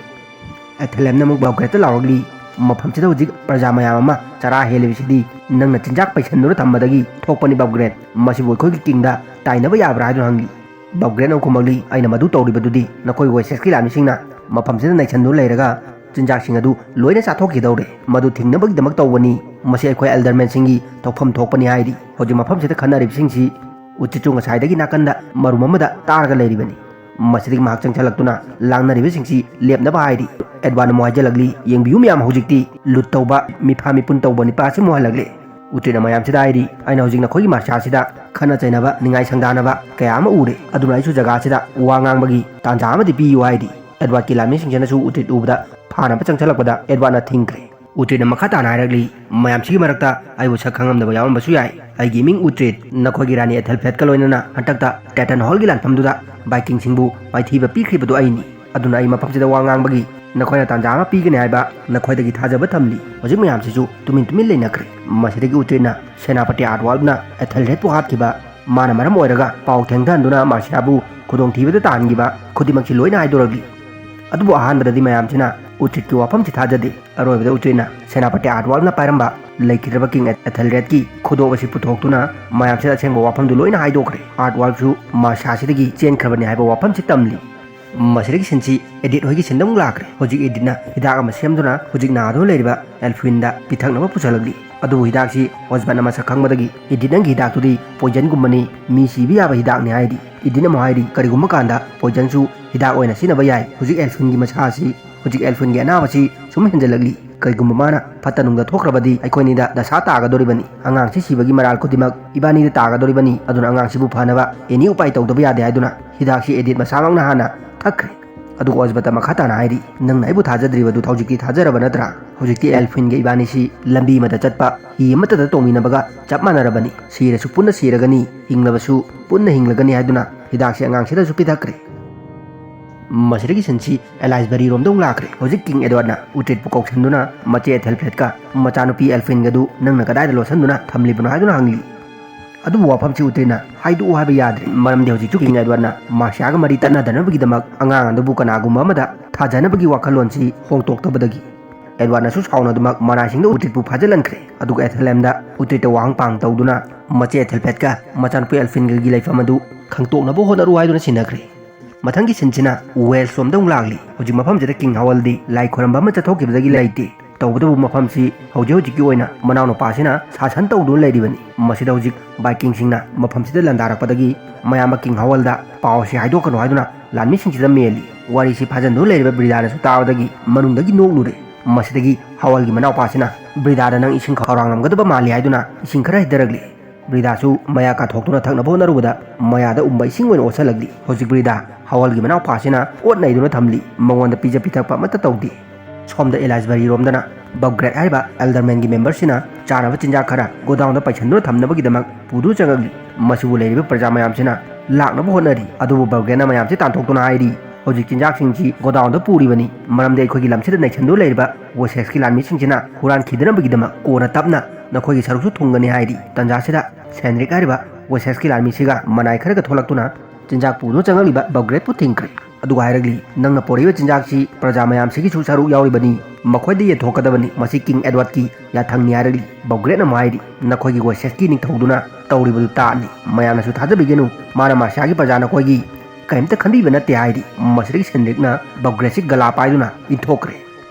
ꯑꯦꯊꯦꯂꯦꯝꯅ ꯑꯃꯨꯛ ꯕꯕꯒ꯭ꯔꯦꯠꯇ ꯂꯥꯎꯔꯛꯂꯤ, "ꯃꯐꯝꯁꯤꯗ ꯍꯧꯖꯤꯛ ꯄ꯭ꯔꯖꯥ ꯃꯌꯥꯝ ꯑꯃ ꯆꯔꯥ ꯍꯦꯜꯂꯤꯕꯁꯤꯗꯤ ꯅꯪꯅ ꯆꯤꯟꯖꯥꯛ ꯄꯩꯁꯟꯗꯨꯅ ꯊꯝꯕꯗꯒꯤ ꯊꯣꯛꯄꯅꯤ ꯕꯕꯒ꯭ꯔꯦꯠ꯫ ꯃꯁꯤꯕꯨ ꯑꯩꯈꯣꯏꯒꯤ ꯀꯤꯡꯗ ꯇꯥꯏꯅꯕ ꯌꯥꯕ꯭ꯔꯥ?" ꯍꯥꯏꯗꯨꯅ ꯍꯪꯂꯤ꯫ ꯕꯕꯒ꯭ꯔꯦꯠꯅ ꯑꯃꯨꯛ ꯈꯨꯝꯃꯛꯂꯤ, "ꯑꯩꯅ ꯃꯗꯨ ꯇꯧꯔꯤꯕꯗꯨꯗꯤ ꯅꯈꯣꯏ ꯋꯦꯁꯦꯁꯀꯤ ꯂꯥꯟꯃꯤꯁꯤꯡꯅ ꯃꯐꯝꯁꯤꯗ ꯅꯩꯁꯟꯗꯨꯅ ꯂꯩꯔꯒ ꯆꯤꯟꯖꯥꯛꯁꯤꯡ ꯑꯗꯨ ꯂꯣꯏꯅ ꯆꯥꯊꯣꯛꯈꯤꯗꯧꯔꯦ꯫ ꯃꯗꯨ ꯊꯤꯡꯅꯕꯒꯤꯗꯃꯛ ꯇꯧꯕꯅꯤ꯫ ꯃꯁꯤ ꯑꯩꯈꯣꯏ ꯑꯦꯜꯗꯔꯃꯦꯟꯁꯤꯡꯒꯤ ꯇꯧꯐꯝ ꯊꯣꯛꯄꯅꯤ" ꯍꯥꯏꯔꯤ꯫ ꯍꯧꯖꯤꯛ ꯃꯐꯝꯁꯤꯗ ꯈꯟꯅꯔꯤꯕꯁꯤꯡꯁꯤ ꯎꯆꯤꯠꯁꯨ ꯉꯁꯥꯏꯗꯒꯤ ꯅꯥꯀꯟꯗ ꯃꯔꯨꯝ ꯑꯃꯗ ꯇꯥꯔꯒ ꯂꯩꯔꯤꯕꯅꯤ꯫ ꯃꯁꯤꯗꯒꯤ ꯃꯍꯥꯛ ꯆꯪꯁꯤꯜꯂꯛꯇꯨꯅ ꯂꯥꯡꯅꯔꯤꯕꯁꯤꯡꯁꯤ ꯂꯦꯞꯅꯕ ꯍꯥꯏꯔꯤ꯫ ꯑꯦꯗꯋꯥꯔꯗꯅ ꯑꯃꯨꯛ ꯍꯥꯏꯖꯤꯜꯂꯛꯂꯤ, "ꯌꯦꯡꯕꯤꯌꯨ ꯃꯌꯥꯝ, ꯍꯧꯖꯤꯛꯇꯤ ꯂꯨꯠ ꯇꯧꯕ, ꯃꯤꯐꯥ ꯃꯤꯄꯨꯟ ꯇꯧꯕ ꯅꯤꯄꯥꯁꯤ ꯑꯃꯨꯛ ꯍꯜꯂꯛꯂꯦ꯫" ꯎꯇ꯭ꯔꯤꯠꯅ ꯃꯌꯥꯝꯁꯤꯗ ꯍꯥꯏꯔꯤ, "ꯑꯩꯅ ꯍꯧꯖꯤꯛ ꯅꯈꯣꯏꯒꯤ ꯃꯥꯔꯁꯤꯌꯥꯁꯤꯗ ꯈꯠꯅ ꯆꯩꯅꯕ, ꯅꯤꯡꯉꯥꯏ ꯁꯪꯗꯥꯅꯕ ꯀꯌꯥ ꯑꯃ ꯎꯔꯦ, ꯑꯗꯨꯅ ꯑꯩꯁꯨ ꯖꯒꯥꯁꯤꯗ ꯋꯥ ꯉꯥꯡꯕꯒꯤ ꯇꯥꯟꯖꯥ ꯑꯃꯗꯤ ꯄꯤꯌꯨ" ꯍꯥꯏꯔꯤ꯫ ꯑꯦꯗꯋꯥꯔꯗꯀꯤ ꯂꯥꯟꯃꯤꯁꯤꯡꯁꯤꯅꯁꯨ ꯎꯇ꯭ꯔꯤꯠ ꯎꯕꯗ ꯐꯥꯅꯕ ꯆꯪꯁꯤꯜꯂꯛꯄꯗ ꯑꯦꯗꯋꯥꯔꯗꯅ ꯊꯤꯡꯈ꯭ꯔꯦ꯫ ꯎꯇ꯭ꯔꯤꯠꯅ ꯃꯈꯥ ꯇꯥꯅ ꯍꯥꯏꯔꯛꯂꯤ, "ꯃꯌꯥꯝꯁꯤꯒꯤ ꯃꯔꯛꯇ ꯑꯩꯕꯨ ꯁꯛ ꯈꯪꯉꯝꯗꯕ ꯌꯥꯎꯔꯝꯕꯁꯨ ꯌꯥꯏ꯫ ꯑꯩꯒꯤ ꯃꯤꯡ ꯎꯇ꯭ꯔꯤꯠ꯫ ꯅꯈꯣꯏꯒꯤ ꯔꯥꯅꯤ ꯑꯦꯊꯦꯜꯐꯦꯠꯀ ꯂꯣꯏꯅꯅ ꯍꯟꯗꯛꯇ ꯇꯦꯇꯟ ꯍꯣꯜꯒꯤ ꯂꯥꯟꯐꯝꯗꯨꯗ ꯚꯥꯏꯀꯤꯡꯁꯤꯡꯕꯨ ꯃꯥꯏꯊꯤꯕ ꯄꯤꯈ꯭ꯔꯤꯕꯗꯨ ꯑꯩꯅꯤ꯫ ꯑꯗꯨꯅ ꯑꯩ ꯃꯐꯝꯁꯤꯗ ꯋꯥ ꯉꯥꯡꯕꯒꯤ ꯅꯈꯣꯏꯅ ꯇꯥꯟꯖꯥ ꯑꯃ ꯄꯤꯒꯅꯤ ꯍꯥꯏꯕ ꯅꯈꯣꯏꯗꯒꯤ ꯊꯥꯖꯕ ꯊꯝꯂꯤ꯫" ꯍꯧꯖꯤꯛ ꯃꯌꯥꯝꯁꯤꯁꯨ ꯇꯨꯃꯤꯟ ꯇꯨꯃꯤꯟ ꯂꯩꯅꯈ꯭ꯔꯦ꯫ ꯃꯁꯤꯗꯒꯤ ꯎꯇ꯭ꯔꯤꯠꯅ ꯁꯦꯅꯥꯄꯇꯤ ꯑꯥꯔꯠꯋꯥꯜꯕꯅ ꯑꯦꯊꯦꯜꯔꯦꯗꯄꯨ ꯍꯥꯠꯈꯤꯕ ꯃꯥꯅ ꯃꯔꯝ ꯑꯣꯏꯔꯒ ꯄꯥꯎ ꯊꯦꯡꯊꯍꯟꯗꯨꯅ ꯃꯥꯔꯁꯤꯌꯥꯕꯨ ꯈꯨꯗꯣꯡꯊꯤꯕꯗ ꯇꯥꯍꯟꯈꯤꯕ ꯈꯨꯗꯤꯡꯃꯛꯁꯤ ꯂꯣꯏꯅ ꯍꯥꯏꯗꯣꯔꯛꯂꯤ꯫ ꯑꯗꯨꯕꯨ ꯑꯍꯥꯟꯕꯗꯗꯤ ꯃꯌꯥꯝꯁꯤꯅ ꯎꯇ꯭ꯔꯤꯠꯀꯤ ꯋꯥꯐꯝꯁꯤ ꯊꯥꯖꯗꯦ꯫ ꯑꯔꯣꯏꯕꯗ ꯎꯇ꯭ꯔꯤꯠꯅ ꯁꯦꯅꯥꯄꯇꯤ ꯑꯥꯔꯠꯋꯥꯜꯅ ꯄꯥꯏꯔꯝꯕ ꯂꯩꯈꯤꯗ꯭ꯔꯕ ꯀꯤꯡ ꯑꯦꯊꯦꯜꯔꯦꯗꯀꯤ ꯈꯨꯗꯣꯞ ꯑꯁꯤ ꯄꯨꯊꯣꯛꯇꯨꯅ ꯃꯌꯥꯝꯁꯤꯗ ꯑꯁꯦꯡꯕ ꯋꯥꯐꯝꯗꯨ ꯂꯣꯏꯅ ꯍꯥꯏꯗꯣꯛꯈ꯭ꯔꯦ꯫ ꯑꯥꯔꯠꯋꯥꯜꯁꯨ ꯃꯥꯔꯁꯤꯌꯥꯁꯤꯗꯒꯤ ꯆꯦꯟꯈ꯭ꯔꯕꯅꯤ ꯍꯥꯏꯕ ꯋꯥꯐꯝꯁꯤ ꯇꯝꯂꯤ꯫ ꯃꯁꯤꯗꯒꯤ ꯁꯤꯟꯁꯤ ꯑꯦꯗꯤꯠ ꯍꯣꯏꯒꯤ ꯁꯤꯟꯗ ꯑꯃꯨꯛ ꯂꯥꯛꯈ꯭ꯔꯦ꯫ ꯍꯧꯖꯤꯛ ꯑꯦꯗꯤꯠꯅ ꯍꯤꯗꯥꯛ ꯑꯃ ꯁꯦꯝꯗꯨꯅ ꯍꯧꯖꯤꯛ ꯅꯥꯗꯨꯅ ꯂꯩꯔꯤꯕ ꯑꯦꯜꯐ꯭ꯋꯤꯟꯗ ꯄꯤꯊꯛꯅꯕ ꯄꯨꯁꯜꯂꯛꯂꯤ꯫ ꯑꯗꯨꯕꯨ ꯍꯤꯗꯥꯛꯁꯤ ꯍꯣꯖꯕꯠꯅ ꯃꯁꯛ ꯈꯪꯕꯗꯒꯤ, "ꯑꯦꯗꯤꯠ, ꯅꯪꯒꯤ ꯍꯤꯗꯥꯛꯇꯨꯗꯤ ꯄꯣꯏꯖꯟꯒꯨꯝꯕꯅꯤ, ꯃꯤ ꯁꯤꯕ ꯌꯥꯕ ꯍꯤꯗꯥꯛꯅꯤ" ꯍꯥꯏꯔꯤ꯫ ꯑꯦꯗꯤꯠꯅ ꯑꯃꯨꯛ ꯍꯥꯏꯔꯤ, "ꯀꯔꯤꯒꯨꯝꯕ ꯀꯥꯟꯗ ꯄꯣꯏꯖꯟꯁꯨ ꯍꯤꯗꯥꯛ ꯑꯣꯏꯅ ꯁꯤꯖꯤꯟꯅꯕ ꯌꯥꯏ꯫ ꯍꯧꯖꯤꯛ ꯑꯦꯜꯐꯤꯟꯒꯤ ꯃꯁꯥꯁꯤ, ꯍꯧꯖꯤꯛ ꯑꯦꯜꯐꯤꯟꯒꯤ ꯑꯅꯥꯕꯁꯤ ꯁꯨꯝ ꯍꯦꯟꯖꯜꯂꯛꯂꯤ꯫ ꯀꯔꯤꯒꯨꯝꯕ ꯃꯥꯅ ꯐꯠꯇ ꯅꯨꯡꯗ ꯊꯣꯛꯈ꯭ꯔꯕꯗꯤ ꯑꯩꯈꯣꯏꯅꯤꯗ ꯗꯁꯥ ꯇꯥꯒꯗꯧꯔꯤꯕꯅꯤ꯫ ꯑꯉꯥꯡꯁꯤ ꯁꯤꯕꯒꯤ ꯃꯔꯥꯜ ꯈꯨꯗꯤꯡꯃꯛ ꯏꯕꯥꯅꯤꯗ ꯇꯥꯒꯗꯧꯔꯤꯕꯅꯤ꯫ ꯑꯗꯨꯅ ꯑꯉꯥꯡꯁꯤꯕꯨ ꯐꯅꯕ ꯑꯦꯅꯤ ꯎꯄꯥꯏ ꯇꯧꯗꯕ ꯌꯥꯗꯦ" ꯍꯥꯏꯗꯨꯅ ꯍꯤꯗꯥꯛꯁꯤ ꯑꯦꯗꯤꯠ ꯃꯁꯥꯃꯛꯅ ꯍꯥꯟꯅ ꯊꯛꯈ꯭ꯔꯦ꯫ ꯑꯗꯨꯒ ꯑꯣꯖꯕꯇ ꯃꯈꯥ ꯇꯥꯅ ꯍꯥꯏꯔꯤ, "ꯅꯪꯅ ꯑꯩꯕꯨ ꯊꯥꯖꯗ꯭ꯔꯤꯕꯗꯨ ꯍꯧꯖꯤꯛꯇꯤ ꯊꯥꯖꯔꯕ ꯅꯠꯇ꯭ꯔꯥ? ꯍꯧꯖꯤꯛꯇꯤ ꯑꯦꯜꯐꯤꯟꯒ ꯏꯕꯥꯅꯤꯁꯤ ꯂꯝꯕꯤ ꯑꯃꯗ ꯆꯠꯄ, ꯍꯤ ꯑꯃꯠꯇꯗ ꯇꯣꯡꯃꯤꯟꯅꯕꯒ ꯆꯞ ꯃꯥꯟꯅꯔꯕꯅꯤ꯫ ꯁꯤꯔꯁꯨ ꯄꯨꯟꯅ ꯁꯤꯔꯒꯅꯤ, ꯍꯤꯡꯂꯕꯁꯨ ꯄꯨꯟꯅ ꯍꯤꯡꯂꯒꯅꯤ" ꯍꯥꯏꯗꯨꯅ ꯍꯤꯗꯥꯛꯁꯤ ꯑꯉꯥꯡꯁꯤꯗꯁꯨ ꯄꯤꯊꯛꯈ꯭ꯔꯦ꯫ ꯃꯁꯤꯗꯒꯤ ꯁꯤꯟꯁꯤ ꯑꯦꯂꯥꯏꯁꯕꯔꯤꯔꯣꯝꯗ ꯑꯃꯨꯛ ꯂꯥꯛꯈ꯭ꯔꯦ꯫ ꯍꯧꯖꯤꯛ ꯀꯤꯡ ꯑꯦꯗꯋꯥꯔꯗꯅ ꯎꯇ꯭ꯔꯤꯠꯄꯨ ꯀꯧꯁꯤꯟꯗꯨꯅ ꯃꯆꯦ ꯑꯦꯊꯦꯜꯐ꯭ꯔꯦꯗꯀ ꯃꯆꯥꯅꯨꯄꯤ ꯑꯦꯜꯐꯤꯟꯒꯗꯨ ꯅꯪꯅ ꯀꯗꯥꯏꯗ ꯂꯣꯠꯁꯤꯟꯗꯨꯅ ꯊꯝꯂꯤꯕꯅꯣ ꯍꯥꯏꯗꯨꯅ ꯍꯪꯂꯤ꯫ ꯑꯗꯨꯕꯨ ꯋꯥꯐꯝꯁꯤ ꯎꯇ꯭ꯔꯤꯠꯅ ꯍꯥꯏꯗꯣꯛꯎ ꯍꯥꯏꯕ ꯌꯥꯗ꯭ꯔꯦ, ꯃꯔꯝꯗꯤ ꯍꯧꯖꯤꯛꯁꯨ ꯀꯤꯡ ꯑꯦꯗꯋꯥꯔꯗꯅ ꯃꯥꯔꯁꯤꯌꯥꯒ ꯃꯔꯤ ꯇꯠꯅꯗꯅꯕꯒꯤꯗꯃꯛ ꯑꯉꯥꯡ ꯑꯗꯨꯕꯨ ꯀꯅꯥꯒꯨꯝꯕ ꯑꯃꯗ ꯊꯥꯖꯅꯕꯒꯤ ꯋꯥꯈꯜꯂꯣꯟꯁꯤ ꯍꯣꯡꯗꯣꯛꯇꯕꯗꯒꯤ ꯑꯦꯗꯋꯥꯔꯗꯅꯁꯨ ꯁꯥꯎꯅꯗꯨꯃꯛ ꯃꯅꯥꯏꯁꯤꯡꯗ ꯎꯇ꯭ꯔꯤꯠꯄꯨ ꯐꯥꯖꯤꯜꯍꯟꯈ꯭ꯔꯦ꯫ ꯑꯗꯨꯒ ꯑꯦꯊꯦꯂꯦꯝꯗ ꯎꯇ꯭ꯔꯤꯠꯇ ꯋꯥꯍꯪ ꯄꯥꯡ ꯇꯧꯗꯨꯅ ꯃꯆꯦ ꯑꯦꯊꯦꯜꯐ꯭ꯔꯦꯗꯀ ꯃꯆꯥꯅꯨꯄꯤ ꯑꯦꯜꯐꯤꯟꯒꯒꯤ ꯂꯩꯐꯝ ꯑꯗꯨ ꯈꯪꯗꯣꯛꯅꯕ ꯍꯣꯠꯅꯔꯨ ꯍꯥꯏꯗꯨꯅ ꯁꯤꯟꯅꯈ꯭ꯔꯦ꯫ ꯃꯊꯪꯒꯤ ꯁꯤꯟꯁꯤꯅ ꯋꯦꯜꯁ ꯂꯣꯝꯗ ꯑꯃꯨꯛ ꯂꯥꯛꯂꯤ꯫ ꯍꯧꯖꯤꯛ ꯃꯐꯝꯁꯤꯗ ꯀꯤꯡ ꯍꯥꯋꯜꯗꯤ ꯂꯥꯏ ꯈꯣꯏꯔꯝꯕ ꯑꯃ ꯆꯠꯊꯣꯛꯈꯤꯕꯗꯒꯤ ꯂꯩꯇꯦ꯫ ꯇꯧꯕꯇꯕꯨ ꯃꯐꯝꯁꯤ ꯍꯧꯖꯤꯛ ꯍꯧꯖꯤꯛꯀꯤ ꯑꯣꯏꯅ ꯃꯅꯥꯎꯅꯨꯄꯥꯁꯤꯅ ꯁꯥꯁꯟ ꯇꯧꯗꯨꯅ ꯂꯩꯔꯤꯕꯅꯤ꯫ ꯃꯁꯤꯗ ꯍꯧꯖꯤꯛ ꯚꯥꯏꯀꯤꯡꯁꯤꯡꯅ ꯃꯐꯝꯁꯤꯗ ꯂꯥꯟꯗꯥꯔꯛꯄꯗꯒꯤ ꯃꯌꯥꯝꯕ ꯀꯤꯡ ꯍꯥꯋꯜꯗ ꯄꯥꯎꯁꯤ ꯍꯥꯏꯗꯣꯛꯀꯅꯨ ꯍꯥꯏꯗꯨꯅ ꯂꯥꯟꯃꯤꯁꯤꯡꯁꯤꯗ ꯃꯦꯜꯂꯤ꯫ ꯋꯥꯔꯤꯁꯤ ꯐꯥꯖꯤꯟꯗꯨꯅ ꯂꯩꯔꯤꯕ ꯕ꯭ꯔꯤꯗꯥꯅꯁꯨ ꯇꯥꯕꯗꯒꯤ ꯃꯅꯨꯡꯗꯒꯤ ꯅꯣꯛꯂꯨꯔꯦ꯫ ꯃꯁꯤꯗꯒꯤ ꯍꯥꯋꯜꯒꯤ ꯃꯅꯥꯎꯄꯥꯁꯤꯅ ꯕ꯭ꯔꯤꯗꯥꯗ "ꯅꯪ ꯏꯁꯤꯡ ꯈꯧꯔꯥꯡꯂꯝꯒꯗꯕ ꯃꯥꯜꯂꯤ" ꯍꯥꯏꯗꯨꯅ ꯏꯁꯤꯡ ꯈꯔ ꯍꯩꯊꯔꯛꯂꯤ꯫ ꯕ꯭ꯔꯤꯗꯥꯁꯨ ꯃꯌꯥ ꯀꯥꯊꯣꯛꯇꯨꯅ ꯊꯛꯅꯕ ꯍꯣꯠꯅꯔꯨꯕꯗ ꯃꯌꯥꯗ ꯎꯝꯕ ꯏꯁꯤꯡ ꯑꯣꯏꯅ ꯑꯣꯠꯁꯜꯂꯛꯂꯤ꯫ ꯍꯧꯖꯤꯛ ꯕ꯭ꯔꯤꯗꯥ ꯍꯥꯋꯜꯒꯤ ꯃꯅꯥꯎꯄꯥꯁꯤꯅ ꯑꯣꯠ ꯅꯩꯗꯨꯅ ꯊꯝꯂꯤ꯫ ꯃꯉꯣꯟꯗ ꯄꯤꯖ ꯄꯤꯊꯛꯄ ꯑꯃꯠꯇ ꯇꯧꯗꯦ꯫ ꯁꯣꯝꯗ ꯑꯦꯂꯥꯏꯁꯕꯔꯤꯔꯣꯝꯗꯅ ꯕꯕꯒ꯭ꯔꯦꯠ ꯍꯥꯏꯔꯤꯕ ꯑꯦꯜꯗꯔꯃꯦꯟꯒꯤ ꯃꯦꯝꯕꯔꯁꯤꯅ ꯆꯥꯅꯕ ꯆꯤꯟꯖꯥꯛ ꯈꯔ ꯒꯣꯗꯥꯎꯟꯗ ꯄꯩꯁꯟꯗꯨꯅ ꯊꯝꯅꯕꯒꯤꯗꯃꯛ ꯄꯨꯗꯨꯅ ꯆꯪꯉꯛꯂꯤ꯫ ꯃꯁꯤꯕꯨ ꯂꯩꯔꯤꯕ ꯄ꯭ꯔꯖꯥ ꯃꯌꯥꯝꯁꯤꯅ ꯂꯥꯛꯅꯕ ꯍꯣꯠꯅꯔꯤ꯫ ꯑꯗꯨꯕꯨ ꯕꯕꯒ꯭ꯔꯦꯠꯅ ꯃꯌꯥꯝꯁꯤ ꯇꯥꯟꯊꯣꯛꯇꯨꯅ ꯍꯥꯏꯔꯤ, "ꯍꯧꯖꯤꯛ ꯆꯤꯟꯖꯥꯛꯁꯤꯡꯁꯤ ꯒꯣꯗꯥꯎꯟꯗ ꯄꯨꯔꯤꯕꯅꯤ, ꯃꯔꯝꯗꯤ ꯑꯩꯈꯣꯏꯒꯤ ꯂꯝꯁꯤꯗ ꯅꯩꯁꯟꯗꯨꯅ ꯂꯩꯔꯤꯕ ꯋꯦꯁꯦꯁꯀꯤ ꯂꯥꯟꯃꯤꯁꯤꯡꯁꯤꯅ ꯍꯨꯔꯥꯟꯈꯤꯗꯅꯕꯒꯤꯗꯃꯛ ꯀꯣꯟꯅ ꯇꯞꯅ ꯅꯈꯣꯏꯒꯤ ꯁꯔꯨꯛꯁꯨ ꯊꯨꯡꯒꯅꯤ" ꯍꯥꯏꯔꯤ꯫ ꯇꯟꯖꯥꯁꯤꯗ ꯁꯦꯟꯗ꯭ꯔꯤꯛ ꯍꯥꯏꯔꯤꯕ ꯋꯦꯁꯦꯁꯀꯤ ꯂꯥꯟꯃꯤꯁꯤꯒ ꯃꯅꯥꯏ ꯈꯔꯒ ꯊꯣꯛꯂꯛꯇꯨꯅ ꯆꯤꯟꯖꯥꯛ ꯄꯨꯗꯨꯅ ꯆꯪꯉꯛꯂꯤꯕ ꯕꯕꯒ꯭ꯔꯦꯠꯄꯨ ꯊꯤꯡꯈ꯭ꯔꯦ꯫ ꯑꯗꯨꯒ ꯍꯥꯏꯔꯛꯂꯤ, "ꯅꯪꯅ ꯄꯣꯔꯛꯏꯕ ꯆꯤꯟꯖꯥꯛꯁꯤ ꯄ꯭ꯔꯖꯥ ꯃꯌꯥꯝꯁꯤꯒꯤꯁꯨ ꯁꯔꯨꯛ ꯌꯥꯎꯔꯤꯕꯅꯤ, ꯃꯈꯣꯏꯗ ꯌꯦꯟꯊꯣꯛꯀꯗꯕꯅꯤ, ꯃꯁꯤ ꯀꯤꯡ ꯑꯦꯗꯋꯥꯔꯗꯀꯤ ꯌꯥꯊꯪꯅꯤ" ꯍꯥꯏꯔꯛꯂꯤ꯫ ꯕꯕꯒ꯭ꯔꯦꯠꯅ ꯑꯃꯨꯛ ꯍꯥꯏꯔꯤ, "ꯅꯈꯣꯏꯒꯤ ꯋꯦꯁꯦꯁꯀꯤ ꯅꯤꯡꯊꯧꯗꯨꯅ ꯇꯧꯔꯤꯕꯗꯨ ꯇꯥꯠꯅꯤ, ꯃꯌꯥꯝꯅꯁꯨ ꯊꯥꯖꯕꯤꯒꯅꯨ, ꯃꯥꯅ ꯃꯥꯔꯁꯤꯌꯥꯒꯤ ꯄ꯭ꯔꯖꯥ ꯅꯈꯣꯏꯒꯤ ꯀꯔꯤꯝꯇ ꯈꯟꯕꯤꯕ ꯅꯠꯇꯦ" ꯍꯥꯏꯔꯤ꯫ ꯃꯁꯤꯗꯒꯤ ꯁꯦꯟꯗ꯭ꯔꯤꯛꯅ ꯕꯕꯒ꯭ꯔꯦꯠꯁꯤ ꯒꯂꯥ ꯄꯥꯏꯗꯨꯅ ꯏꯟꯊꯣꯛꯈ꯭ꯔꯦ꯫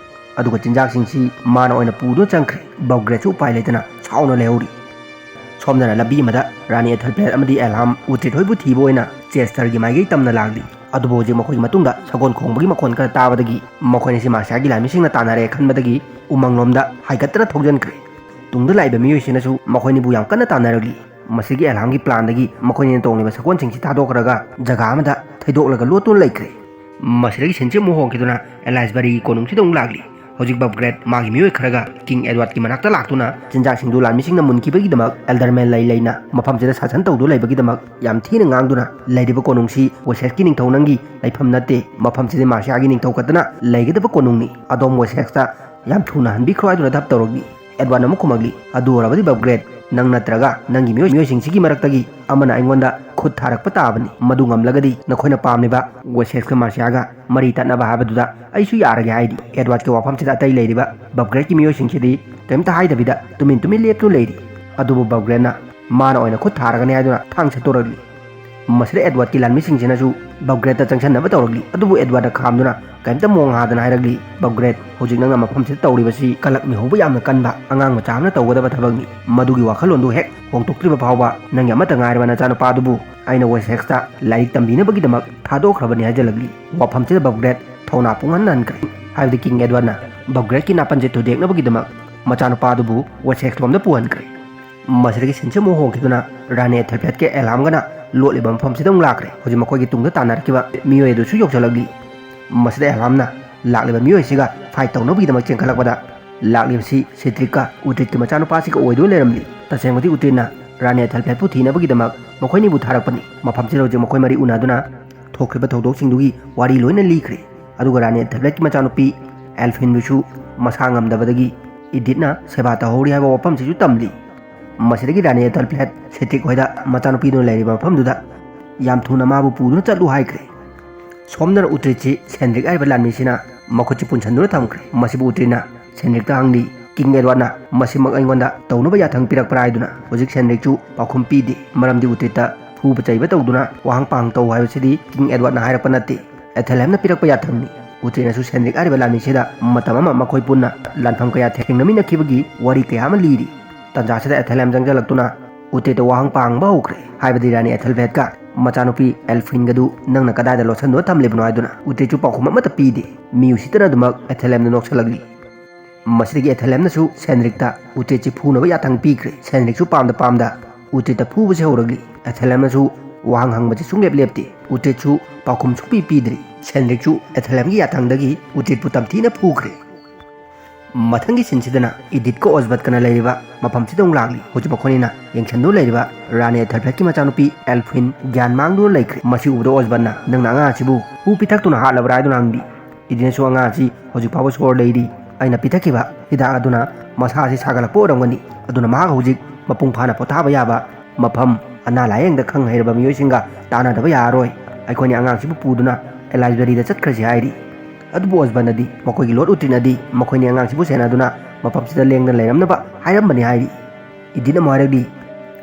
ꯑꯗꯨꯒ ꯆꯤꯟꯖꯥꯛꯁꯤꯡꯁꯤ ꯃꯥꯅ ꯑꯣꯏꯅ ꯄꯨꯗꯨꯅ ꯆꯪꯈ꯭ꯔꯦ꯫ ꯕꯕꯒ꯭ꯔꯦꯠꯁꯨ ꯎꯄꯥꯏ ꯂꯩꯇꯅ ꯁꯥꯎꯅ ꯂꯩꯍꯧꯔꯤ꯫ ꯁꯣꯝꯗꯅ ꯂꯝꯕꯤ ꯑꯃꯗ ꯔꯥꯅꯤ ꯑꯦꯊꯦꯜꯐ꯭ꯂꯦꯠ ꯑꯃꯗꯤ ꯑꯦꯜꯍꯥꯝ ꯎꯇ꯭ꯔꯤꯠ ꯍꯣꯏꯕꯨ ꯊꯤꯕ ꯑꯣꯏꯅ ꯆꯦꯁꯇꯔꯒꯤ ꯃꯥꯏꯀꯩ ꯇꯝꯅ ꯂꯥꯛꯂꯤ꯫ ꯑꯗꯨꯕꯨ ꯍꯧꯖꯤꯛ ꯃꯈꯣꯏꯒꯤ ꯃꯇꯨꯡꯗ ꯁꯒꯣꯜ ꯈꯣꯡꯕꯒꯤ ꯃꯈꯣꯟ ꯈꯔ ꯇꯥꯕꯗꯒꯤ ꯃꯈꯣꯏ ꯑꯅꯤꯁꯤ ꯃꯥꯔꯁꯤꯌꯥꯒꯤ ꯂꯥꯟꯃꯤꯁꯤꯡꯅ ꯇꯥꯟꯅꯔꯦ ꯈꯟꯕꯗꯒꯤ ꯎꯃꯪꯂꯣꯝꯗ ꯍꯥꯏꯒꯠꯇꯅ ꯊꯧꯖꯤꯟꯈ꯭ꯔꯦ꯫ ꯇꯨꯡꯗ ꯂꯥꯛꯏꯕ ꯃꯤꯑꯣꯏꯁꯤꯅꯁꯨ ꯃꯈꯣꯏꯅꯤꯕꯨ ꯌꯥꯝ ꯀꯟꯅ ꯇꯥꯟꯅꯔꯛꯂꯤ꯫ ꯃꯁꯤꯒꯤ ꯑꯦꯜꯍꯥꯝꯒꯤ ꯄ꯭ꯂꯥꯟꯗꯒꯤ ꯃꯈꯣꯏꯅꯤꯅ ꯇꯣꯡꯂꯤꯕ ꯁꯒꯣꯜꯁꯤꯡꯁꯤ ꯊꯥꯗꯣꯛꯈ꯭ꯔꯒ ꯖꯒꯥ ꯑꯃꯗ ꯊꯩꯗꯣꯛꯂꯒ ꯂꯣꯠꯇꯨꯅ ꯂꯩꯈ꯭ꯔꯦ꯫ ꯃꯁꯤꯗꯒꯤ ꯁꯤꯟꯁꯤ ꯑꯃꯨꯛ ꯍꯣꯡꯈꯤꯗꯨꯅ ꯑꯦꯂꯥꯏꯁꯕꯔꯤꯒꯤ ꯀꯣꯅꯨꯡꯁꯤꯗ ꯑꯃꯨꯛ ꯂꯥꯛꯂꯤ꯫ ꯍꯧꯖꯤꯛ ꯕꯕꯒ꯭ꯔꯦꯠ ꯃꯥꯒꯤ ꯃꯤꯑꯣꯏ ꯈꯔꯒ ꯀꯤꯡ ꯑꯦꯗꯋꯥꯔꯗꯀꯤ ꯃꯅꯥꯛꯇ ꯂꯥꯛꯇꯨꯅ ꯆꯤꯟꯖꯥꯛꯁꯤꯡꯗꯨ ꯂꯥꯟꯃꯤꯁꯤꯡꯅ ꯃꯨꯟꯈꯤꯕꯒꯤꯗꯃꯛ ꯑꯦꯜꯗꯔꯃꯦꯟ ꯂꯩ ꯂꯩꯅ ꯃꯐꯝꯁꯤꯗ ꯁꯥꯁꯟ ꯇꯧꯗꯨꯅ ꯂꯩꯕꯒꯤꯗꯃꯛ ꯌꯥꯝ ꯊꯤꯅ ꯉꯥꯡꯗꯨꯅ ꯂꯩꯔꯤꯕ ꯀꯣꯅꯨꯡꯁꯤ ꯋꯦꯁꯦꯛꯁꯀꯤ ꯅꯤꯡꯊꯧ ꯅꯪꯒꯤ ꯂꯩꯐꯝ ꯅꯠꯇꯦ, ꯃꯐꯝꯁꯤꯗꯤ ꯃꯥꯔꯁꯤꯌꯥꯒꯤ ꯅꯤꯡꯊꯧ ꯈꯛꯇꯅ ꯂꯩꯒꯗꯕ ꯀꯣꯅꯨꯡꯅꯤ, ꯑꯗꯣꯝ ꯋꯦꯁꯦꯛꯁꯇ ꯌꯥꯝ ꯊꯨꯅ ꯍꯟꯕꯤꯈ꯭ꯔꯣ ꯍꯥꯏꯗꯨꯅ ꯙꯞ ꯇꯧꯔꯛꯂꯤ꯫ ꯑꯦꯗꯋꯥꯔꯗꯅ ꯑꯃꯨꯛ ꯈꯨꯝꯃꯛꯂꯤ, "ꯑꯗꯨ ꯑꯣꯏꯔꯕꯗꯤ ꯕꯕꯒ꯭ꯔꯦꯠ, ꯅꯪ ꯅꯠꯇ꯭ꯔꯒ ꯅꯪꯒꯤ ꯃꯤꯑꯣꯏ-, ꯃꯤꯑꯣꯏꯁꯤꯡꯁꯤꯒꯤ ꯃꯔꯛꯇꯒꯤ ꯑꯃꯅ ꯑꯩꯉꯣꯟꯗ ꯈꯨꯠ ꯊꯥꯔꯛꯄ ꯇꯥꯕꯅꯤ꯫ ꯃꯗꯨ ꯉꯝꯂꯒꯗꯤ ꯅꯈꯣꯏꯅ ꯄꯥꯝꯂꯤꯕ ꯋꯦꯁꯦꯛꯁꯀ ꯃꯥꯔꯁꯤꯌꯥꯒ ꯃꯔꯤ ꯇꯠꯅꯕ ꯍꯥꯏꯕꯗꯨꯗ ꯑꯩꯁꯨ ꯌꯥꯔꯒꯦ" ꯍꯥꯏꯔꯤ꯫ ꯑꯦꯗꯋꯥꯔꯗꯀꯤ ꯋꯥꯐꯝꯁꯤꯗ ꯑꯇꯩ ꯂꯩꯔꯤꯕ ꯕꯕꯒ꯭ꯔꯦꯠꯀꯤ ꯃꯤꯑꯣꯏꯁꯤꯡꯁꯤꯗꯤ ꯀꯔꯤꯝꯇ ꯍꯥꯏꯗꯕꯤꯗ ꯇꯨꯃꯤꯟ ꯇꯨꯃꯤꯟ ꯂꯦꯞꯇꯨꯅ ꯂꯩꯔꯤ꯫ ꯑꯗꯨꯕꯨ ꯕꯕꯒ꯭ꯔꯦꯠꯅ ꯃꯥꯅ ꯑꯣꯏꯅ ꯈꯨꯠ ꯊꯥꯔꯒꯅꯤ ꯍꯥꯏꯗꯨꯅ ꯊꯥꯡ ꯁꯠꯇꯣꯔꯛꯂꯤ꯫ ꯃꯁꯤꯗ ꯑꯦꯗꯋꯥꯔꯗꯀꯤ ꯂꯥꯟꯃꯤꯁꯤꯡꯁꯤꯅꯁꯨ ꯕꯕꯒ꯭ꯔꯦꯠꯇ ꯆꯪꯁꯤꯟꯅꯕ ꯇꯧꯔꯛꯂꯤ꯫ ꯑꯗꯨꯕꯨ ꯑꯦꯗꯋꯥꯔꯗꯅ ꯈꯥꯝꯗꯨꯅ ꯀꯔꯤꯝꯇ ꯃꯣꯡ ꯍꯥꯗꯅ ꯍꯥꯏꯔꯛꯂꯤ, "ꯕꯕꯒ꯭ꯔꯦꯠ, ꯍꯧꯖꯤꯛ ꯅꯪꯅ ꯃꯐꯝꯁꯤꯗ ꯇꯧꯔꯤꯕꯁꯤ ꯀꯂꯛ ꯃꯤꯍꯧꯕ ꯌꯥꯝꯅ ꯀꯟꯕ ꯑꯉꯥꯡ ꯃꯆꯥ ꯑꯃꯅ ꯇꯧꯒꯗꯕ ꯊꯕꯛꯅꯤ꯫ ꯃꯗꯨꯒꯤ ꯋꯥꯈꯜꯂꯣꯟꯗꯨ ꯍꯦꯛ ꯍꯣꯡꯗꯣꯛꯇ꯭ꯔꯤꯕ ꯐꯥꯎꯕ ꯅꯪꯒꯤ ꯑꯃꯠꯇ ꯉꯥꯏꯔꯕ ꯅꯆꯥꯅꯨꯄꯥꯗꯨꯕꯨ ꯑꯩꯅ ꯋꯦꯁꯦꯛꯁꯇ ꯂꯥꯏꯔꯤꯛ ꯇꯝꯕꯤꯅꯕꯒꯤꯗꯃꯛ ꯊꯥꯗꯣꯛꯈ꯭ꯔꯕꯅꯤ" ꯍꯥꯏꯖꯜꯂꯛꯂꯤ꯫ ꯋꯥꯐꯝꯁꯤꯗ ꯕꯕꯒ꯭ꯔꯦꯠ ꯊꯧꯅꯥ ꯄꯨꯡꯍꯟ ꯍꯟꯈ꯭ꯔꯦ꯫ ꯍꯥꯏꯕꯗꯤ ꯀꯤꯡ ꯑꯦꯗꯋꯥꯔꯗꯅ ꯕꯕꯒ꯭ꯔꯦꯠꯀꯤ ꯅꯥꯄꯟꯁꯦ ꯊꯨꯗꯦꯛꯅꯕꯒꯤꯗꯃꯛ ꯃꯆꯥꯅꯨꯄꯥꯗꯨꯕꯨ ꯋꯦꯁꯦꯛꯁ ꯂꯣꯝꯗ ꯄꯨꯍꯟꯈ꯭ꯔꯦ꯫ ꯃꯁꯤꯗꯒꯤ ꯁꯤꯟꯁꯤ ꯑꯃꯨꯛ ꯍꯣꯡꯈꯤꯗꯨꯅ ꯔꯥꯅꯤ ꯑꯦꯊꯦꯜꯐ꯭ꯂꯦꯠꯀ ꯑꯦꯜꯍꯥꯝꯒꯅ ꯂꯣꯠꯂꯤꯕ ꯃꯐꯝꯁꯤꯗ ꯑꯃꯨꯛ ꯂꯥꯛꯈ꯭ꯔꯦ꯫ ꯍꯧꯖꯤꯛ ꯃꯈꯣꯏꯒꯤ ꯇꯨꯡꯗ ꯇꯥꯟꯅꯔꯛꯈꯤꯕ ꯃꯤꯑꯣꯏ ꯑꯗꯨꯁꯨ ꯌꯧꯁꯤꯜꯂꯛꯂꯤ꯫ ꯃꯁꯤꯗ ꯑꯦꯜꯍꯥꯝꯅ ꯂꯥꯛꯂꯤꯕ ꯃꯤꯑꯣꯏꯁꯤꯒ ꯐꯥꯏꯠ ꯇꯧꯅꯕꯒꯤꯗꯃꯛ ꯆꯦꯟꯈꯠꯂꯛꯄꯗ ꯂꯥꯛꯂꯤꯕꯁꯤ ꯁꯤꯇ꯭ꯔꯤꯛꯀ ꯎꯇ꯭ꯔꯤꯠꯀꯤ ꯃꯆꯥꯅꯨꯄꯥꯁꯤꯒ ꯑꯣꯏꯗꯨꯅ ꯂꯩꯔꯝꯂꯤ꯫ ꯇꯁꯦꯡꯕꯗꯤ ꯎꯇ꯭ꯔꯤꯠꯅ ꯔꯥꯅꯤ ꯑꯦꯊꯦꯜꯐ꯭ꯂꯦꯠꯄꯨ ꯊꯤꯅꯕꯒꯤꯗꯃꯛ ꯃꯈꯣꯏꯅꯤꯕꯨ ꯊꯥꯔꯛꯄꯅꯤ꯫ ꯃꯐꯝꯁꯤꯗ ꯍꯧꯖꯤꯛ ꯃꯈꯣꯏ ꯃꯔꯤ ꯎꯅꯗꯨꯅ ꯊꯣꯛꯈ꯭ꯔꯤꯕ ꯊꯧꯗꯣꯛꯁꯤꯡꯗꯨꯒꯤ ꯋꯥꯔꯤ ꯂꯣꯏꯅ ꯂꯤꯈ꯭ꯔꯦ꯫ ꯑꯗꯨꯒ ꯔꯥꯅꯤ ꯑꯦꯊꯦꯜꯐ꯭ꯂꯦꯠꯀꯤ ꯃꯆꯥꯅꯨꯄꯤ ꯑꯦꯜꯐꯤꯟꯕꯨꯁꯨ ꯃꯁꯥ ꯉꯝꯗꯕꯗꯒꯤ ꯏꯗꯤꯠꯅ ꯁꯦꯕꯥ ꯇꯧꯍꯧꯔꯤ ꯍꯥꯏꯕ ꯋꯥꯐꯝꯁꯤꯁꯨ ꯇꯝꯂꯤ꯫ ꯃꯁꯤꯗꯒꯤ ꯔꯥꯅꯤ ꯑꯦꯊꯦꯜꯐ꯭ꯂꯦꯠ ꯁꯤꯇ꯭ꯔꯤꯛ ꯍꯣꯏꯗ ꯃꯆꯥꯅꯨꯄꯤꯗꯨꯅ ꯂꯩꯔꯤꯕ ꯃꯐꯝꯗꯨꯗ ꯌꯥꯝ ꯊꯨꯅ ꯃꯥꯕꯨ ꯄꯨꯗꯨꯅ ꯆꯠꯂꯨ ꯍꯥꯏꯈ꯭ꯔꯦ꯫ ꯁꯣꯝꯗꯅ ꯎꯇ꯭ꯔꯤꯠꯁꯤ ꯁꯦꯟꯗ꯭ꯔꯤꯛ ꯍꯥꯏꯔꯤꯕ ꯂꯥꯟꯃꯤꯁꯤꯅ ꯃꯈꯨꯠꯁꯤ ꯄꯨꯟꯁꯤꯟꯗꯨꯅ ꯊꯝꯈ꯭ꯔꯦ꯫ ꯃꯁꯤꯕꯨ ꯎꯇ꯭ꯔꯤꯠꯅ ꯁꯦꯟꯗ꯭ꯔꯤꯛꯇ ꯍꯪꯂꯤ, "ꯀꯤꯡ ꯑꯦꯗꯋꯥꯔꯗꯅ ꯃꯁꯤꯃꯛ ꯑꯩꯉꯣꯟꯗ ꯇꯧꯅꯕ ꯌꯥꯊꯪ ꯄꯤꯔꯛꯄ꯭ꯔꯥ?" ꯍꯥꯏꯗꯨꯅ꯫ ꯍꯧꯖꯤꯛ ꯁꯦꯟꯗ꯭ꯔꯤꯛꯁꯨ ꯄꯥꯎꯈꯨꯝ ꯄꯤꯗꯦ, ꯃꯔꯝꯗꯤ ꯎꯇ꯭ꯔꯤꯠꯇ ꯐꯨꯕ ꯆꯩꯕ ꯇꯧꯗꯨꯅ ꯋꯥꯍꯪ ꯄꯥꯎꯍꯪ ꯇꯧ ꯍꯥꯏꯕꯁꯤꯗꯤ ꯀꯤꯡ ꯑꯦꯗꯋꯥꯔꯗꯅ ꯍꯥꯏꯔꯛꯄ ꯅꯠꯇꯦ, ꯑꯦꯊꯦꯜꯍꯦꯝꯅ ꯄꯤꯔꯛꯄ ꯌꯥꯊꯪꯅꯤ꯫ ꯎꯇꯦꯠꯅꯁꯨ ꯁꯦꯟꯗ꯭ꯔꯤꯛ ꯍꯥꯏꯔꯤꯕ ꯂꯥꯟꯃꯤꯁꯤꯗ ꯃꯇꯝ ꯑꯃ ꯃꯈꯣꯏ ꯄꯨꯟꯅ ꯂꯥꯟꯐꯝ ꯀꯌꯥ ꯊꯦꯡꯅꯃꯤꯟꯅꯈꯤꯕꯒꯤ ꯋꯥꯔꯤ ꯀꯌꯥ ꯑꯃ ꯂꯤꯔꯤ꯫ ꯇꯟꯖꯥꯁꯤꯗ ꯑꯦꯊꯦꯂꯦꯝ ꯆꯪꯁꯤꯜꯂꯛꯇꯨꯅ ꯎꯇꯦꯠꯇ ꯋꯥꯍꯪ ꯄꯥꯡꯕ ꯍꯧꯈ꯭ꯔꯦ꯫ ꯍꯥꯏꯕꯗꯤ ꯔꯥꯅꯤ ꯑꯦꯊꯦꯜꯐꯦꯠꯀ ꯃꯆꯥꯅꯨꯄꯤ ꯑꯦꯜꯐ꯭ꯋꯤꯟꯒꯗꯨ ꯅꯪꯅ ꯀꯗꯥꯏꯗ ꯂꯣꯠꯁꯤꯟꯗꯨꯅ ꯊꯝꯂꯤꯕꯅꯣ ꯍꯥꯏꯗꯨꯅ꯫ ꯎꯇꯦꯠꯁꯨ ꯄꯥꯎꯈꯨꯝ ꯑꯃꯠꯇ ꯄꯤꯗꯦ꯫ ꯃꯤ ꯎꯁꯤꯠꯇꯅ ꯑꯗꯨꯃꯛ ꯑꯦꯊꯦꯂꯦꯝꯅ ꯅꯣꯛꯁꯜꯂꯛꯂꯤ꯫ ꯃꯁꯤꯗꯒꯤ ꯑꯦꯊꯦꯂꯦꯝꯅꯁꯨ ꯁꯦꯟꯗ꯭ꯔꯤꯛꯇ ꯎꯇꯦꯠꯁꯤ ꯐꯨꯅꯕ ꯌꯥꯊꯪ ꯄꯤꯈ꯭ꯔꯦ꯫ ꯁꯦꯟꯗ꯭ꯔꯤꯛꯁꯨ ꯄꯥꯝꯗ ꯄꯥꯝꯗ ꯎꯇꯦꯠꯇ ꯐꯨꯕꯁꯤ ꯍꯧꯔꯛꯂꯤ꯫ ꯑꯦꯊꯦꯂꯦꯝꯅꯁꯨ ꯋꯥꯍꯪ ꯍꯪꯕꯁꯤ ꯁꯨꯡꯂꯦꯞ ꯂꯦꯞꯇꯦ꯫ ꯎꯇꯦꯠꯁꯨ ꯄꯥꯎꯈꯨꯝ ꯁꯨꯡꯄꯤ ꯄꯤꯗ꯭ꯔꯤ꯫ ꯁꯦꯟꯗ꯭ꯔꯤꯛꯁꯨ ꯑꯦꯊꯦꯂꯦꯝꯒꯤ ꯌꯥꯊꯪꯗꯒꯤ ꯎꯇꯦꯠꯄꯨ ꯇꯝꯊꯤꯅ ꯐꯨꯈ꯭ꯔꯦ꯫ ꯃꯊꯪꯒꯤ ꯁꯤꯟꯁꯤꯗꯅ ꯏꯗꯤꯠꯀ ꯑꯣꯁꯕꯠꯀꯅ ꯂꯩꯔꯤꯕ ꯃꯐꯝꯁꯤꯗ ꯑꯃꯨꯛ ꯂꯥꯛꯂꯤ꯫ ꯍꯧꯖꯤꯛ ꯃꯈꯣꯏꯅꯤꯅ ꯌꯦꯡꯁꯤꯟꯗꯨꯅ ꯂꯩꯔꯤꯕ ꯔꯥꯅꯤ ꯑꯦꯊꯦꯜꯐꯦꯠꯀꯤ ꯃꯆꯥꯅꯨꯄꯤ ꯑꯦꯜꯐ꯭ꯋꯤꯟ ꯒ꯭ꯌꯥꯟ ꯃꯥꯡꯗꯨꯅ ꯂꯩꯈ꯭ꯔꯦ꯫ ꯃꯁꯤ ꯎꯕꯗ ꯑꯣꯁꯕꯠꯅ, "ꯅꯪꯅ ꯑꯉꯥꯡ ꯑꯁꯤꯕꯨ ꯍꯨ ꯄꯤꯊꯛꯇꯨꯅ ꯍꯥꯠꯂꯕ꯭ꯔꯥ?" ꯍꯥꯏꯗꯨꯅ ꯍꯪꯂꯤ꯫ ꯏꯗꯤꯠꯅꯁꯨ, "ꯑꯉꯥꯡ ꯑꯁꯤ ꯍꯧꯖꯤꯛ ꯐꯥꯎꯕ ꯁꯣꯔ ꯂꯩꯔꯤ꯫ ꯑꯩꯅ ꯄꯤꯊꯛꯈꯤꯕ ꯍꯤꯗꯥꯛ ꯑꯗꯨꯅ ꯃꯁꯥ ꯑꯁꯤ ꯁꯥꯒꯠꯂꯛꯄ ꯑꯣꯏꯔꯝꯒꯅꯤ꯫ ꯑꯗꯨꯅ ꯃꯍꯥꯛ ꯍꯧꯖꯤꯛ ꯃꯄꯨꯡ ꯐꯥꯅ ꯄꯣꯊꯥꯕ ꯌꯥꯕ ꯃꯐꯝ, ꯑꯅꯥ ꯂꯥꯌꯦꯡꯗ ꯈꯪ ꯍꯩꯔꯕ ꯃꯤꯑꯣꯏꯁꯤꯡꯒ ꯇꯥꯟꯅꯗꯕ ꯌꯥꯔꯔꯣꯏ꯫ ꯑꯩꯈꯣꯏꯅ ꯑꯉꯥꯡꯁꯤꯕꯨ ꯄꯨꯗꯨꯅ ꯑꯦꯂꯥꯏꯁꯕꯦꯔꯤꯗ ꯆꯠꯈ꯭ꯔꯁꯤ" ꯍꯥꯏꯔꯤ꯫ ꯑꯗꯨꯕꯨ ꯑꯣꯁꯕꯟꯅꯗꯤ ꯃꯈꯣꯏꯒꯤ ꯂꯣꯔꯗ ꯎꯇ꯭ꯔꯤꯠꯅꯗꯤ ꯃꯈꯣꯏꯅꯤ ꯑꯉꯥꯡꯁꯤꯕꯨ ꯁꯦꯟꯅꯗꯨꯅ ꯃꯐꯝꯁꯤꯗ ꯂꯦꯡꯗꯅ ꯂꯩꯔꯝꯅꯕ ꯍꯥꯏꯔꯝꯕꯅꯤ ꯍꯥꯏꯔꯤ꯫ ꯏꯗꯤꯠꯅ ꯑꯃꯨꯛ ꯍꯥꯏꯔꯛꯂꯤ,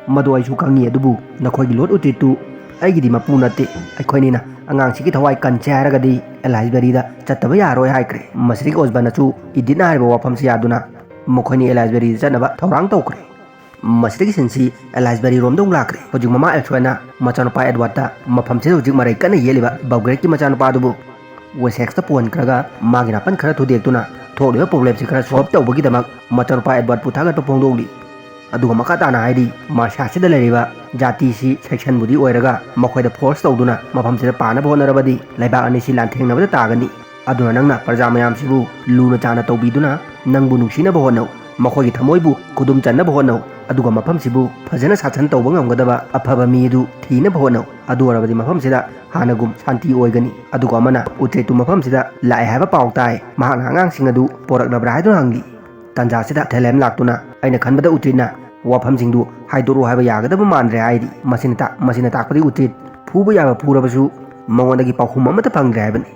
"ꯃꯗꯨ ꯑꯩꯁꯨ ꯈꯪꯉꯤ, ꯑꯗꯨꯕꯨ ꯅꯈꯣꯏꯒꯤ ꯂꯣꯔꯗ ꯎꯇ꯭ꯔꯤꯠꯇꯨ ꯑꯩꯒꯤꯗꯤ ꯃꯄꯨ ꯅꯠꯇꯦ꯫ ꯑꯩꯈꯣꯏꯅꯤꯅ ꯑꯉꯥꯡꯁꯤꯒꯤ ꯊꯋꯥꯏ ꯀꯟꯁꯦ ꯍꯥꯏꯔꯒꯗꯤ ꯑꯦꯂꯥꯏꯁꯕꯦꯔꯤꯗ ꯆꯠꯇꯕ ꯌꯥꯔꯣꯏ" ꯍꯥꯏꯈ꯭ꯔꯦ꯫ ꯃꯁꯤꯗꯒꯤ ꯑꯣꯁꯕꯟꯅꯁꯨ ꯏꯗꯤꯠꯅ ꯍꯥꯏꯔꯤꯕ ꯋꯥꯐꯝꯁꯤ ꯌꯥꯗꯨꯅ ꯃꯈꯣꯏꯅꯤ ꯑꯦꯂꯥꯏꯁꯕꯦꯔꯤꯗ ꯆꯠꯅꯕ ꯊꯧꯔꯥꯡ ꯇꯧꯈ꯭ꯔꯦ꯫ ꯃꯁꯤꯗꯒꯤ ꯁꯤꯟꯁꯤ ꯑꯦꯂꯥꯏꯁꯕꯦꯔꯤ ꯔꯣꯝꯗ ꯑꯃꯨꯛ ꯂꯥꯛꯈ꯭ꯔꯦ꯫ ꯍꯧꯖꯤꯛ ꯃꯃꯥ ꯑꯦꯜꯐ꯭ꯔꯦꯗꯅ ꯃꯆꯥꯅꯨꯄꯥ ꯑꯦꯗꯋꯥꯔꯗꯇ ꯃꯐꯝꯁꯤꯗ ꯍꯧꯖꯤꯛ ꯃꯔꯩ ꯀꯟꯅ ꯌꯦꯠꯂꯤꯕ ꯕꯒ꯭ꯔꯦꯠꯀꯤ ꯃꯆꯥꯅꯨꯄꯥꯗꯨꯕꯨ ꯋꯦꯁꯦꯛꯁꯇ ꯄꯨꯍꯟꯈ꯭ꯔꯒ ꯃꯥꯒꯤ ꯅꯥꯄꯟ ꯈꯔ ꯊꯨꯗꯦꯛꯇꯨꯅ ꯊꯣꯛꯂꯤꯕ ꯄ꯭ꯔꯣꯕ꯭ꯂꯦꯝꯁꯤ ꯈꯔ ꯁꯣꯜꯕ ꯇꯧꯕꯒꯤꯗꯃꯛ ꯃꯆꯥꯅꯨꯄꯥ ꯑꯦꯗꯋꯥꯔꯗꯄꯨ ꯊꯥꯒꯠꯄ ꯐꯣꯡꯗꯣꯛꯂꯤ꯫ ꯑꯗꯨꯒ ꯃꯈꯥ ꯇꯥꯅ ꯍꯥꯏꯔꯤ, ꯃꯥꯔꯁꯤꯌꯥꯁꯤꯗ ꯂꯩꯔꯤꯕ ꯖꯥꯇꯤꯁꯤ ꯁꯦꯛꯁꯟꯕꯨꯗꯤ ꯑꯣꯏꯔꯒ ꯃꯈꯣꯏꯗ ꯐꯣꯔꯁ ꯇꯧꯗꯨꯅ ꯃꯐꯝꯁꯤꯗ ꯄꯥꯟꯅꯕ ꯍꯣꯠꯅꯔꯕꯗꯤ ꯂꯩꯕꯥꯛ ꯑꯅꯤꯁꯤ ꯂꯥꯟꯊꯦꯡꯅꯕꯗ ꯇꯥꯒꯅꯤ꯫ ꯑꯗꯨꯅ ꯅꯪꯅ ꯄ꯭ꯔꯖꯥ ꯃꯌꯥꯝꯁꯤꯕꯨ ꯂꯨꯅ ꯆꯥꯟꯅ ꯇꯧꯕꯤꯗꯨꯅ ꯅꯪꯕꯨ ꯅꯨꯡꯁꯤꯅꯕ ꯍꯣꯠꯅꯧ꯫ ꯃꯈꯣꯏꯒꯤ ꯊꯃꯣꯏꯕꯨ ꯈꯨꯗꯨꯝ ꯆꯟꯅꯕ ꯍꯣꯠꯅꯧ꯫ ꯑꯗꯨꯒ ꯃꯐꯝꯁꯤꯕꯨ ꯐꯖꯅ ꯁꯥꯁꯟ ꯇꯧꯕ ꯉꯝꯒꯗꯕ ꯑꯐꯕ ꯃꯤ ꯑꯗꯨ ꯊꯤꯅꯕ ꯍꯣꯠꯅꯧ꯫ ꯑꯗꯨ ꯑꯣꯏꯔꯕꯗꯤ ꯃꯐꯝꯁꯤꯗ ꯍꯥꯟꯅꯒꯨꯝ ꯁꯥꯟꯇꯤ ꯑꯣꯏꯒꯅꯤ꯫ ꯑꯗꯨꯒ ꯑꯃꯅ ꯎꯇ꯭ꯔꯦꯠꯇꯨ ꯃꯐꯝꯁꯤꯗ ꯂꯥꯛꯑꯦ ꯍꯥꯏꯕ ꯄꯥꯎ ꯇꯥꯏ꯫ ꯃꯍꯥꯛꯅ ꯑꯉꯥꯡꯁꯤꯡ ꯑꯗꯨ ꯄꯣꯔꯛꯂꯕ꯭ꯔꯥ ꯍꯥꯏꯗꯨꯅ ꯍꯪꯂꯤ꯫ ꯇꯟꯖꯥꯁꯤꯗ ꯊꯦꯂꯦꯝ ꯂꯥꯛꯇꯨꯅ, "ꯑꯩꯅ ꯈꯟꯕꯗ ꯎꯇ꯭ꯔꯤꯠꯅ ꯋꯥꯐꯝꯁꯤꯡꯗꯨ ꯍꯥꯏꯗꯣꯔꯛꯎ ꯍꯥꯏꯕ ꯌꯥꯒꯗꯕ ꯃꯥꯟꯗ꯭ꯔꯦ" ꯍꯥꯏꯔꯤ꯫ ꯃꯁꯤꯅ ꯇꯥ-, ꯃꯁꯤꯅ ꯇꯥꯛꯄꯗꯤ ꯎꯇ꯭ꯔꯤꯠ ꯐꯨꯕ ꯌꯥꯕ ꯐꯨꯔꯕꯁꯨ ꯃꯉꯣꯟꯗꯒꯤ ꯄꯥꯎꯈꯨꯝ ꯑꯃꯠꯇ ꯐꯪꯗ꯭ꯔꯦ ꯍꯥꯏꯕꯅꯤ꯫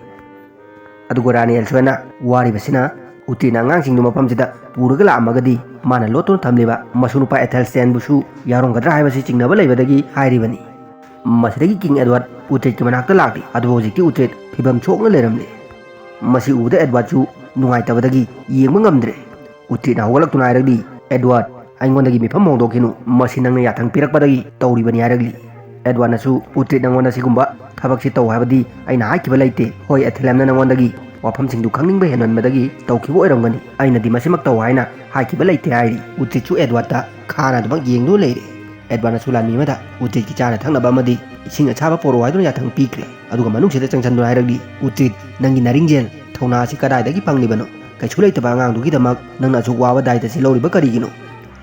ꯑꯗꯨꯒ ꯔꯥꯅꯤ ꯑꯦꯜꯁꯣꯏꯅ ꯋꯥꯔꯤꯕꯁꯤꯅ ꯎꯇ꯭ꯔꯤꯠꯅ ꯑꯉꯥꯡꯁꯤꯡꯗꯨ ꯃꯐꯝꯁꯤꯗ ꯄꯨꯔꯒ ꯂꯥꯛꯑꯝꯃꯒꯗꯤ ꯃꯥꯅ ꯂꯣꯠꯇꯨꯅ ꯊꯝꯂꯤꯕ ꯃꯁꯨ ꯅꯨꯄꯥ ꯑꯦꯊꯦꯜꯁꯇꯦꯟꯕꯨꯁꯨ ꯌꯥꯎꯔꯝꯒꯗ꯭ꯔꯥ ꯍꯥꯏꯕꯁꯤ ꯆꯤꯡꯅꯕ ꯂꯩꯕꯗꯒꯤ ꯍꯥꯏꯔꯤꯕꯅꯤ꯫ ꯃꯁꯤꯗꯒꯤ ꯀꯤꯡ ꯑꯦꯗꯋꯥꯔꯗ ꯎꯇ꯭ꯔꯤꯠꯀꯤ ꯃꯅꯥꯛꯇ ꯂꯥꯛꯂꯤ꯫ ꯑꯗꯨꯕꯨ ꯍꯧꯖꯤꯛꯇꯤ ꯎꯇ꯭ꯔꯤꯠ ꯐꯤꯕꯝ ꯁꯣꯛꯅ ꯂꯩꯔꯝꯂꯦ꯫ ꯃꯁꯤ ꯎꯕꯗ ꯑꯦꯗꯋꯥꯔꯗꯁꯨ ꯅꯨꯡꯉꯥꯏꯇꯕꯗꯒꯤ ꯌꯦꯡꯕ ꯉꯝꯗ꯭ꯔꯦ꯫ ꯎꯇ꯭ꯔꯤꯠꯅ ꯍꯧꯒꯠꯂꯛꯇꯨꯅ ꯍꯥꯏꯔꯛꯂꯤ, "ꯑꯦꯗꯋꯥꯔꯗ, ꯑꯩꯉꯣꯟꯗꯒꯤ ꯃꯤꯐꯝ ꯍꯣꯡꯗꯣꯛꯈꯤꯅꯨ, ꯃꯁꯤ ꯅꯪꯅ ꯌꯥꯊꯪ ꯄꯤꯔꯛꯄꯗꯒꯤ ꯇꯧꯔꯤꯕꯅꯤ" ꯍꯥꯏꯔꯛꯂꯤ꯫ ꯑꯦꯗꯋꯥꯔꯗꯅꯁꯨ, "ꯎꯇ꯭ꯔꯤꯠ, ꯅꯪꯉꯣꯟꯗ ꯁꯤꯒꯨꯝꯕ ꯊꯕꯛꯁꯤ ꯇꯧ ꯍꯥꯏꯕꯗꯤ ꯑꯩꯅ ꯍꯥꯏꯈꯤꯕ ꯂꯩꯇꯦ꯫ ꯍꯣꯏ, ꯑꯦꯊꯦꯂꯦꯝꯅ ꯅꯪꯉꯣꯟꯗꯒꯤ ꯋꯥꯐꯝꯁꯤꯡꯗꯨ ꯈꯪꯅꯤꯡꯕ ꯍꯦꯟꯃꯟꯕꯗꯒꯤ ꯇꯧꯈꯤꯕ ꯑꯣꯏꯔꯝꯒꯅꯤ, ꯑꯩꯅꯗꯤ ꯃꯁꯤꯃꯛ ꯇꯧ ꯍꯥꯏꯅ ꯍꯥꯏꯈꯤꯕ ꯂꯩꯇꯦ" ꯍꯥꯏꯔꯤ꯫ ꯎꯇ꯭ꯔꯤꯠꯁꯨ ꯑꯦꯗꯋꯥꯔꯗꯇ ꯈꯥꯅ ꯑꯗꯨꯃꯛ ꯌꯦꯡꯗꯨꯅ ꯂꯩꯔꯦ꯫ ꯑꯦꯗꯋꯥꯔꯗꯅꯁꯨ ꯂꯥꯟꯃꯤ ꯑꯃꯗ ꯎꯇ꯭ꯔꯤꯠꯀꯤ ꯆꯥꯅ ꯊꯛꯅꯕ ꯑꯃꯗꯤ ꯏꯁꯤꯡ ꯑꯁꯥꯕ ꯄꯣꯔꯛꯑꯣ ꯍꯥꯏꯗꯨꯅ ꯌꯥꯊꯪ ꯄꯤꯈ꯭ꯔꯦ꯫ ꯑꯗꯨꯒ ꯃꯅꯨꯡꯁꯤꯗ ꯆꯪꯁꯤꯟꯗꯨꯅ ꯍꯥꯏꯔꯛꯂꯤ, "ꯎꯇ꯭ꯔꯤꯠ, ꯅꯪꯒꯤ ꯅꯥꯔꯤꯡꯖꯦꯜ ꯊꯧꯅꯥ ꯑꯁꯤ ꯀꯗꯥꯏꯗꯒꯤ ꯐꯪꯂꯤꯕꯅꯣ? ꯀꯩꯁꯨ ꯂꯩꯇꯕ ꯑꯉꯥꯡꯗꯨꯒꯤꯗꯃꯛ ꯅꯪꯅ ꯑꯁꯨꯛ ꯋꯥꯕ ꯗꯥꯏꯇ ꯑꯁꯤ ꯂꯧꯔꯤꯕ ꯀꯔꯤꯒꯤꯅꯣ?"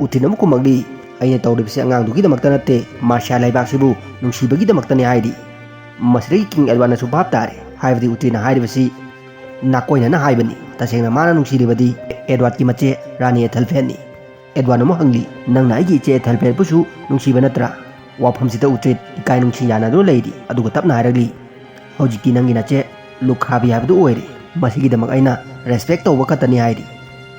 ꯎꯇ꯭ꯔꯤꯠꯅ ꯑꯃꯨꯛ ꯈꯨꯝꯃꯛꯂꯤ, "ꯑꯩꯅ ꯇꯧꯔꯤꯕꯁꯤ ꯑꯉꯥꯡꯗꯨꯒꯤꯗꯃꯛꯇ ꯅꯠꯇꯦ, ꯃꯥꯔꯁꯤꯌꯥ ꯂꯩꯕꯥꯛꯁꯤꯕꯨ ꯅꯨꯡꯁꯤꯕꯒꯤꯗꯃꯛꯇꯅꯤ" ꯍꯥꯏꯔꯤ꯫ ꯃꯁꯤꯗꯒꯤ ꯀꯤꯡ ꯑꯦꯗꯋꯥꯔꯗꯅꯁꯨ ꯚꯥꯞ ꯇꯥꯔꯦ, ꯍꯥꯏꯕꯗꯤ ꯎꯇ꯭ꯔꯤꯠꯅ ꯍꯥꯏꯔꯤꯕꯁꯤ ꯅꯥꯀꯣꯏꯅꯅ ꯍꯥꯏꯕꯅꯤ꯫ ꯇꯁꯦꯡꯅ ꯃꯥꯅ ꯅꯨꯡꯁꯤꯔꯤꯕꯗꯤ ꯑꯦꯗꯋꯥꯔꯗꯀꯤ ꯃꯆꯦ ꯔꯥꯅꯤ ꯑꯦꯊꯦꯜꯐ꯭ꯔꯦꯗꯅꯤ꯫ ꯑꯦꯗꯋꯥꯔꯗꯅ ꯑꯃꯨꯛ ꯍꯪꯂꯤ, "ꯅꯪꯅ ꯑꯩꯒꯤ ꯏꯆꯦ ꯑꯦꯊꯦꯜꯐ꯭ꯔꯦꯗꯄꯨꯁꯨ ꯅꯨꯡꯁꯤꯕ ꯅꯠꯇ꯭ꯔꯥ?" ꯋꯥꯐꯝꯁꯤꯗ ꯎꯇ꯭ꯔꯤꯠ ꯏꯀꯥꯏ ꯅꯨꯡꯁꯤ ꯌꯥꯅꯗꯨꯅ ꯂꯩꯔꯤ꯫ ꯑꯗꯨꯒ ꯇꯞꯅ ꯍꯥꯏꯔꯛꯂꯤ, "ꯍꯧꯖꯤꯛꯇꯤ ꯅꯪꯒꯤ ꯅꯆꯦ ꯂꯨꯈ꯭ꯔꯥꯕꯤ ꯍꯥꯏꯕꯗꯨ ꯑꯣꯏꯔꯦ꯫ ꯃꯁꯤꯒꯤꯗꯃꯛ ꯑꯩꯅ ꯔꯦꯁꯄꯦꯛ ꯇꯧꯕ ꯈꯛꯇꯅꯤ" ꯍꯥꯏꯔꯤ꯫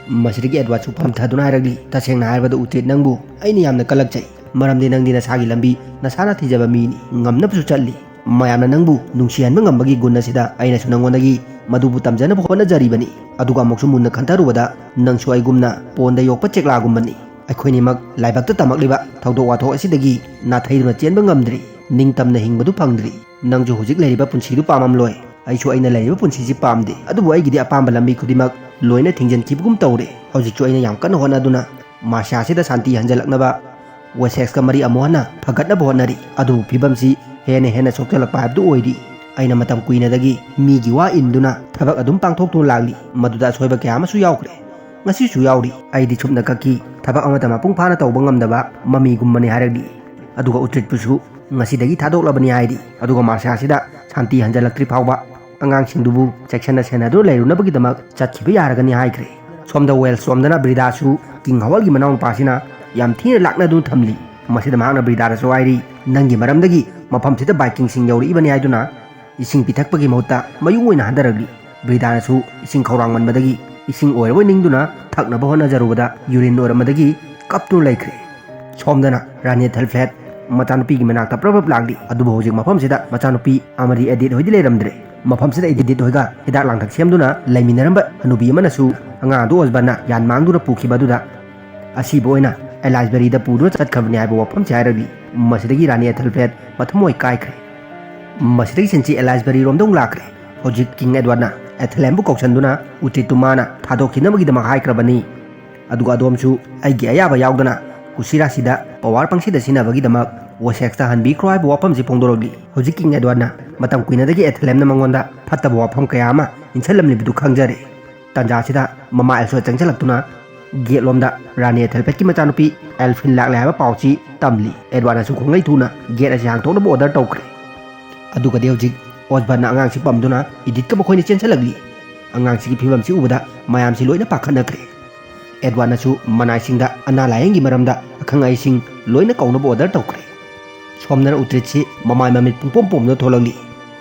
ꯃꯁꯤꯗꯒꯤ ꯑꯦꯗꯋꯥꯔꯗꯁꯨ ꯄꯝꯊꯗꯨꯅ ꯍꯥꯏꯔꯛꯂꯤ, "ꯇꯁꯦꯡꯅ ꯍꯥꯏꯔꯕꯗ ꯎꯇ꯭ꯔꯤꯠ, ꯅꯪꯕꯨ ꯑꯩꯅ ꯌꯥꯝꯅ ꯀꯜꯂꯛꯆꯩ, ꯃꯔꯝꯗꯤ ꯅꯪꯗꯤ ꯅꯁꯥꯒꯤ ꯂꯝꯕꯤ ꯅꯁꯥꯅ ꯊꯤꯖꯕ ꯃꯤꯅꯤ, ꯉꯝꯅꯕꯁꯨ ꯆꯠꯂꯤ꯫ ꯃꯌꯥꯝꯅ ꯅꯪꯕꯨ ꯅꯨꯡꯁꯤꯍꯟꯕ ꯉꯝꯕꯒꯤ ꯒꯨꯟ ꯑꯁꯤꯗ ꯑꯩꯅꯁꯨ ꯅꯪꯉꯣꯟꯗꯒꯤ ꯃꯗꯨꯕꯨ ꯇꯝꯖꯅꯕ ꯍꯣꯠꯅꯖꯔꯤꯕꯅꯤ꯫ ꯑꯗꯨꯒ ꯑꯃꯨꯛꯁꯨ ꯃꯨꯟꯅ ꯈꯟꯊꯔꯨꯕꯗ ꯅꯪꯁꯨ ꯑꯩꯒꯨꯝꯅ ꯄꯣꯟꯗ ꯌꯣꯛꯄ ꯆꯦꯛꯂꯥꯒꯨꯝꯕꯅꯤ꯫ ꯑꯩꯈꯣꯏꯅꯤꯃꯛ ꯂꯥꯏꯕꯛꯇ ꯇꯝꯃꯛꯂꯤꯕ ꯊꯧꯗꯣꯛ ꯋꯥꯊꯣꯛ ꯑꯁꯤꯗꯒꯤ ꯅꯥꯊꯩꯗꯨꯅ ꯆꯦꯟꯕ ꯉꯝꯗ꯭ꯔꯤ, ꯅꯤꯡꯇꯝꯅ ꯍꯤꯡꯕꯗꯨ ꯐꯪꯗ꯭ꯔꯤ꯫ ꯅꯪꯁꯨ ꯍꯧꯖꯤꯛ ꯂꯩꯔꯤꯕ ꯄꯨꯟꯁꯤꯗꯨ ꯄꯥꯝꯃꯝꯂꯣꯏ, ꯑꯩꯁꯨ ꯑꯩꯅ ꯂꯩꯔꯤꯕ ꯄꯨꯟꯁꯤꯁꯤ ꯄꯥꯝꯗꯦ꯫ ꯑꯗꯨꯕꯨ ꯑꯩꯒꯤꯗꯤ ꯑꯄꯥꯝꯕ ꯂꯝꯕꯤ ꯈꯨꯗꯤꯡꯃꯛ ꯂꯣꯏꯅ ꯊꯤꯡꯖꯤꯟꯈꯤꯕꯒꯨꯝ ꯇꯧꯔꯦ꯫ ꯍꯧꯖꯤꯛꯁꯨ ꯑꯩꯅ ꯌꯥꯝ ꯀꯟꯅ ꯍꯣꯠꯅꯗꯨꯅ ꯃꯥꯔꯁꯤꯌꯥꯁꯤꯗ ꯁꯥꯟꯇꯤ ꯍꯟꯖꯤꯜꯂꯛꯅꯕ, ꯋꯦꯁꯦꯛꯁꯀ ꯃꯔꯤ ꯑꯃꯨꯛ ꯍꯟꯅ ꯐꯒꯠꯅꯕ ꯍꯣꯠꯅꯔꯤ꯫ ꯑꯗꯨꯕꯨ ꯐꯤꯕꯝꯁꯤ ꯍꯦꯟꯅ ꯍꯦꯟꯅ ꯁꯣꯛꯆꯜꯂꯛꯄ ꯍꯥꯏꯕꯗꯨ ꯑꯣꯏꯔꯤ꯫ ꯑꯩꯅ ꯃꯇꯝ ꯀꯨꯏꯅꯗꯒꯤ ꯃꯤꯒꯤ ꯋꯥ ꯏꯟꯗꯨꯅ ꯊꯕꯛ ꯑꯗꯨꯝ ꯄꯥꯡꯊꯣꯛꯇꯨꯅ ꯂꯥꯛꯂꯤ꯫ ꯃꯗꯨꯗ ꯑꯁꯣꯏꯕ ꯀꯌꯥ ꯑꯃꯁꯨ ꯌꯥꯎꯈ꯭ꯔꯦ꯫ ꯉꯁꯤꯁꯨ ꯌꯥꯎꯔꯤ꯫ ꯑꯩꯗꯤ ꯁꯨꯞꯅ ꯈꯛꯀꯤ ꯊꯕꯛ ꯑꯃꯠꯇ ꯃꯄꯨꯡ ꯐꯥꯅ ꯇꯧꯕ ꯉꯝꯗꯕ ꯃꯃꯤꯒꯨꯝꯕꯅꯤ" ꯍꯥꯏꯔꯛꯂꯤ꯫ ꯑꯗꯨꯒ ꯎꯇ꯭ꯔꯤꯠꯄꯨꯁꯨ ꯉꯁꯤꯗꯒꯤ ꯊꯥꯗꯣꯛꯂꯕꯅꯤ ꯍꯥꯏꯔꯤ꯫ ꯑꯗꯨꯒ ꯃꯥꯔꯁꯤꯌꯥꯁꯤꯗ ꯁꯥꯟꯇꯤ ꯍꯟꯖꯤꯜꯂꯛꯇ꯭ꯔꯤ ꯐꯥꯎꯕ ꯑꯉꯥꯡꯁꯤꯡꯗꯨꯕꯨ ꯆꯦꯛꯁꯤꯟꯅ ꯁꯦꯟꯅꯗꯨꯅ ꯂꯩꯔꯨꯅꯕꯒꯤꯗꯃꯛ ꯆꯠꯈꯤꯕ ꯌꯥꯔꯒꯅꯤ ꯍꯥꯏꯈ꯭ꯔꯦ꯫ ꯁꯣꯝꯗ ꯋꯦꯜꯁ ꯔꯣꯝꯗꯅ ꯕ꯭ꯔꯤꯗꯥꯁꯨ ꯀꯤꯡ ꯍꯋꯜꯒꯤ ꯃꯅꯥꯎꯅꯨꯄꯥꯁꯤꯅ ꯌꯥꯝ ꯊꯤꯅ ꯂꯥꯛꯅꯗꯨꯅ ꯊꯝꯂꯤ꯫ ꯃꯁꯤꯗ ꯃꯍꯥꯛꯅ ꯕ꯭ꯔꯤꯗꯥꯗꯁꯨ ꯍꯥꯏꯔꯤ, "ꯅꯪꯒꯤ ꯃꯔꯝꯗꯒꯤ ꯃꯐꯝꯁꯤꯗ ꯚꯥꯏꯀꯤꯡꯁꯤꯡ ꯌꯧꯔꯛꯏꯕꯅꯤ" ꯍꯥꯏꯗꯨꯅ ꯏꯁꯤꯡ ꯄꯤꯊꯛꯄꯒꯤ ꯃꯍꯨꯠꯇ ꯃꯌꯨꯡ ꯑꯣꯏꯅ ꯍꯟꯊꯔꯛꯂꯤ꯫ ꯕ꯭ꯔꯤꯗꯥꯅꯁꯨ ꯏꯁꯤꯡ ꯈꯧꯔꯥꯡꯃꯟꯕꯗꯒꯤ ꯏꯁꯤꯡ ꯑꯣꯏꯔꯕꯣꯏ ꯅꯤꯡꯗꯨꯅ ꯊꯛꯅꯕ ꯍꯣꯠꯅꯖꯔꯨꯕꯗ ꯌꯨꯔꯤꯟ ꯑꯣꯏꯔꯝꯕꯗꯒꯤ ꯀꯞꯇꯨꯅ ꯂꯩꯈ꯭ꯔꯦ꯫ ꯁꯣꯝꯗꯅ ꯔꯥꯅꯤ ꯑꯦꯊꯦꯜꯐ꯭ꯔꯦꯗ ꯃꯆꯥꯅꯨꯄꯤꯒꯤ ꯃꯅꯥꯛꯇ ꯄ꯭ꯔꯞ ꯄ꯭ꯔꯞ ꯂꯥꯛꯂꯤ꯫ ꯑꯗꯨꯕꯨ ꯍꯧꯖꯤꯛ ꯃꯐꯝꯁꯤꯗ ꯃꯆꯥꯅꯨꯄꯤ ꯑꯃꯗꯤ ꯑꯦꯗꯤꯠ ꯍꯣꯏꯗꯤ ꯂꯩꯔꯝꯗ꯭ꯔꯦ꯫ ꯃꯐꯝꯁꯤꯗ ꯏꯗꯤꯠ ꯍꯣꯏꯒ ꯍꯤꯗꯥꯛ ꯂꯥꯡꯊꯛ ꯁꯦꯝꯗꯨꯅ ꯂꯩꯃꯤꯟꯅꯔꯝꯕ ꯍꯅꯨꯕꯤ ꯑꯃꯅꯁꯨ ꯑꯉꯥꯡ ꯑꯗꯨ ꯑꯣꯁꯕꯔꯅ ꯌꯥꯟ ꯃꯥꯡꯗꯨꯅ ꯄꯨꯈꯤꯕ ꯑꯗꯨꯗ ꯑꯁꯤꯕ ꯑꯣꯏꯅ ꯑꯦꯂꯥꯏꯁꯕꯦꯔꯤꯗ ꯄꯨꯗꯨꯅ ꯆꯠꯈ꯭ꯔꯕꯅꯤ ꯍꯥꯏꯕ ꯋꯥꯐꯝꯁꯤ ꯍꯥꯏꯔꯛꯂꯤ꯫ ꯃꯁꯤꯗꯒꯤ ꯔꯥꯅꯤ ꯑꯦꯊꯦꯜꯐ꯭ꯔꯦꯗ ꯃꯊꯃꯣꯏ ꯀꯥꯏꯈ꯭ꯔꯦ꯫ ꯃꯁꯤꯗꯒꯤ ꯁꯤꯟꯁꯤ ꯑꯦꯂꯥꯏꯁꯕꯦꯔꯤꯔꯣꯝꯗ ꯑꯃꯨꯛ ꯂꯥꯛꯈ꯭ꯔꯦ꯫ ꯍꯧꯖꯤꯛ ꯀꯤꯡ ꯑꯦꯗꯋꯥꯔꯗꯅ ꯑꯦꯊꯦꯂꯦꯝꯕꯨ ꯀꯧꯁꯟꯗꯨꯅ ꯎꯇ꯭ꯔꯤꯠꯇꯨ ꯃꯥꯅ ꯊꯥꯗꯣꯛꯈꯤꯅꯕꯒꯤꯗꯃꯛ ꯍꯥꯏꯈ꯭ꯔꯕꯅꯤ꯫ ꯑꯗꯨꯒ ꯑꯗꯣꯝꯁꯨ ꯑꯩꯒꯤ ꯑꯌꯥꯕ ꯌꯥꯎꯗꯅ ꯀꯨꯁꯤꯔꯥꯁꯤꯗ ꯄꯋꯥꯔ ꯄꯪꯁꯤꯗ ꯁꯤꯖꯤꯟꯅꯕꯒꯤꯗꯃꯛ ꯋꯦꯁꯦꯛꯁꯇ ꯍꯟꯕꯤꯈ꯭ꯔꯣ ꯍꯥꯏꯕ ꯋꯥꯐꯝꯁꯤ ꯐꯣꯡꯗꯣꯔꯛꯂꯤ꯫ ꯍꯧꯖꯤꯛ ꯀꯤꯡ ꯑꯦꯗꯋꯥꯔꯗꯅ ꯃꯇꯝ ꯀꯨꯏꯅꯗꯒꯤ ꯑꯦꯊꯦꯂꯦꯝꯅ ꯃꯉꯣꯟꯗ ꯐꯠꯇꯕ ꯋꯥꯐꯝ ꯀꯌꯥ ꯑꯃ ꯏꯟꯁꯤꯜꯂꯝꯂꯤꯕꯗꯨ ꯈꯪꯖꯔꯦ꯫ ꯇꯥꯟꯖꯥꯁꯤꯗ ꯃꯃꯥ ꯑꯦꯜꯁꯣꯏ ꯆꯪꯁꯤꯜꯂꯛꯇꯨꯅ ꯒꯦꯠꯂꯣꯝꯗ ꯔꯥꯅꯤ ꯑꯦꯊꯦꯜꯐꯦꯠꯀꯤ ꯃꯆꯥꯅꯨꯄꯤ ꯑꯦꯜꯐꯤꯟ ꯂꯥꯛꯂꯦ ꯍꯥꯏꯕ ꯄꯥꯎꯁꯤ ꯇꯝꯂꯤ꯫ ꯑꯦꯗꯋꯥꯔꯗꯅꯁꯨ ꯈꯣꯡꯂꯩ ꯊꯨꯅ ꯒꯦꯠ ꯑꯁꯤ ꯍꯥꯡꯗꯣꯛꯅꯕ ꯑꯣꯔꯗꯔ ꯇꯧꯈ꯭ꯔꯦ꯫ ꯑꯗꯨꯒꯗꯤ ꯍꯧꯖꯤꯛ ꯑꯣꯁꯕꯔꯅ ꯑꯉꯥꯡꯁꯤ ꯄꯝꯗꯨꯅ ꯏꯗꯤꯠꯀ ꯃꯈꯣꯏꯅ ꯆꯦꯟꯁꯤꯜꯂꯛꯂꯤ꯫ ꯑꯉꯥꯡꯁꯤꯒꯤ ꯐꯤꯕꯝꯁꯤ ꯎꯕꯗ ꯃꯌꯥꯝꯁꯤ ꯂꯣꯏꯅ ꯄꯥꯈꯠꯅꯈ꯭ꯔꯦ꯫ ꯑꯦꯗꯋꯥꯔꯗꯅꯁꯨ ꯃꯅꯥꯏꯁꯤꯡꯗ ꯑꯅꯥ ꯂꯥꯌꯦꯡꯒꯤ ꯃꯔꯝꯗ ꯑꯈꯪ ꯑꯍꯩꯁꯤꯡ ꯂꯣꯏꯅ ꯀꯧꯅꯕ ꯑꯣꯔꯗꯔ ꯇꯧꯈ꯭ꯔꯦ꯫ ꯁꯣꯝꯗꯅ ꯎꯇ꯭ꯔꯤꯠꯁꯤ ꯃꯃꯥꯏ ꯃꯃꯤꯠ ꯄꯨꯡꯄꯣꯝ ꯄꯣꯝꯗꯨꯅ ꯊꯣꯛꯂꯛꯂꯤ꯫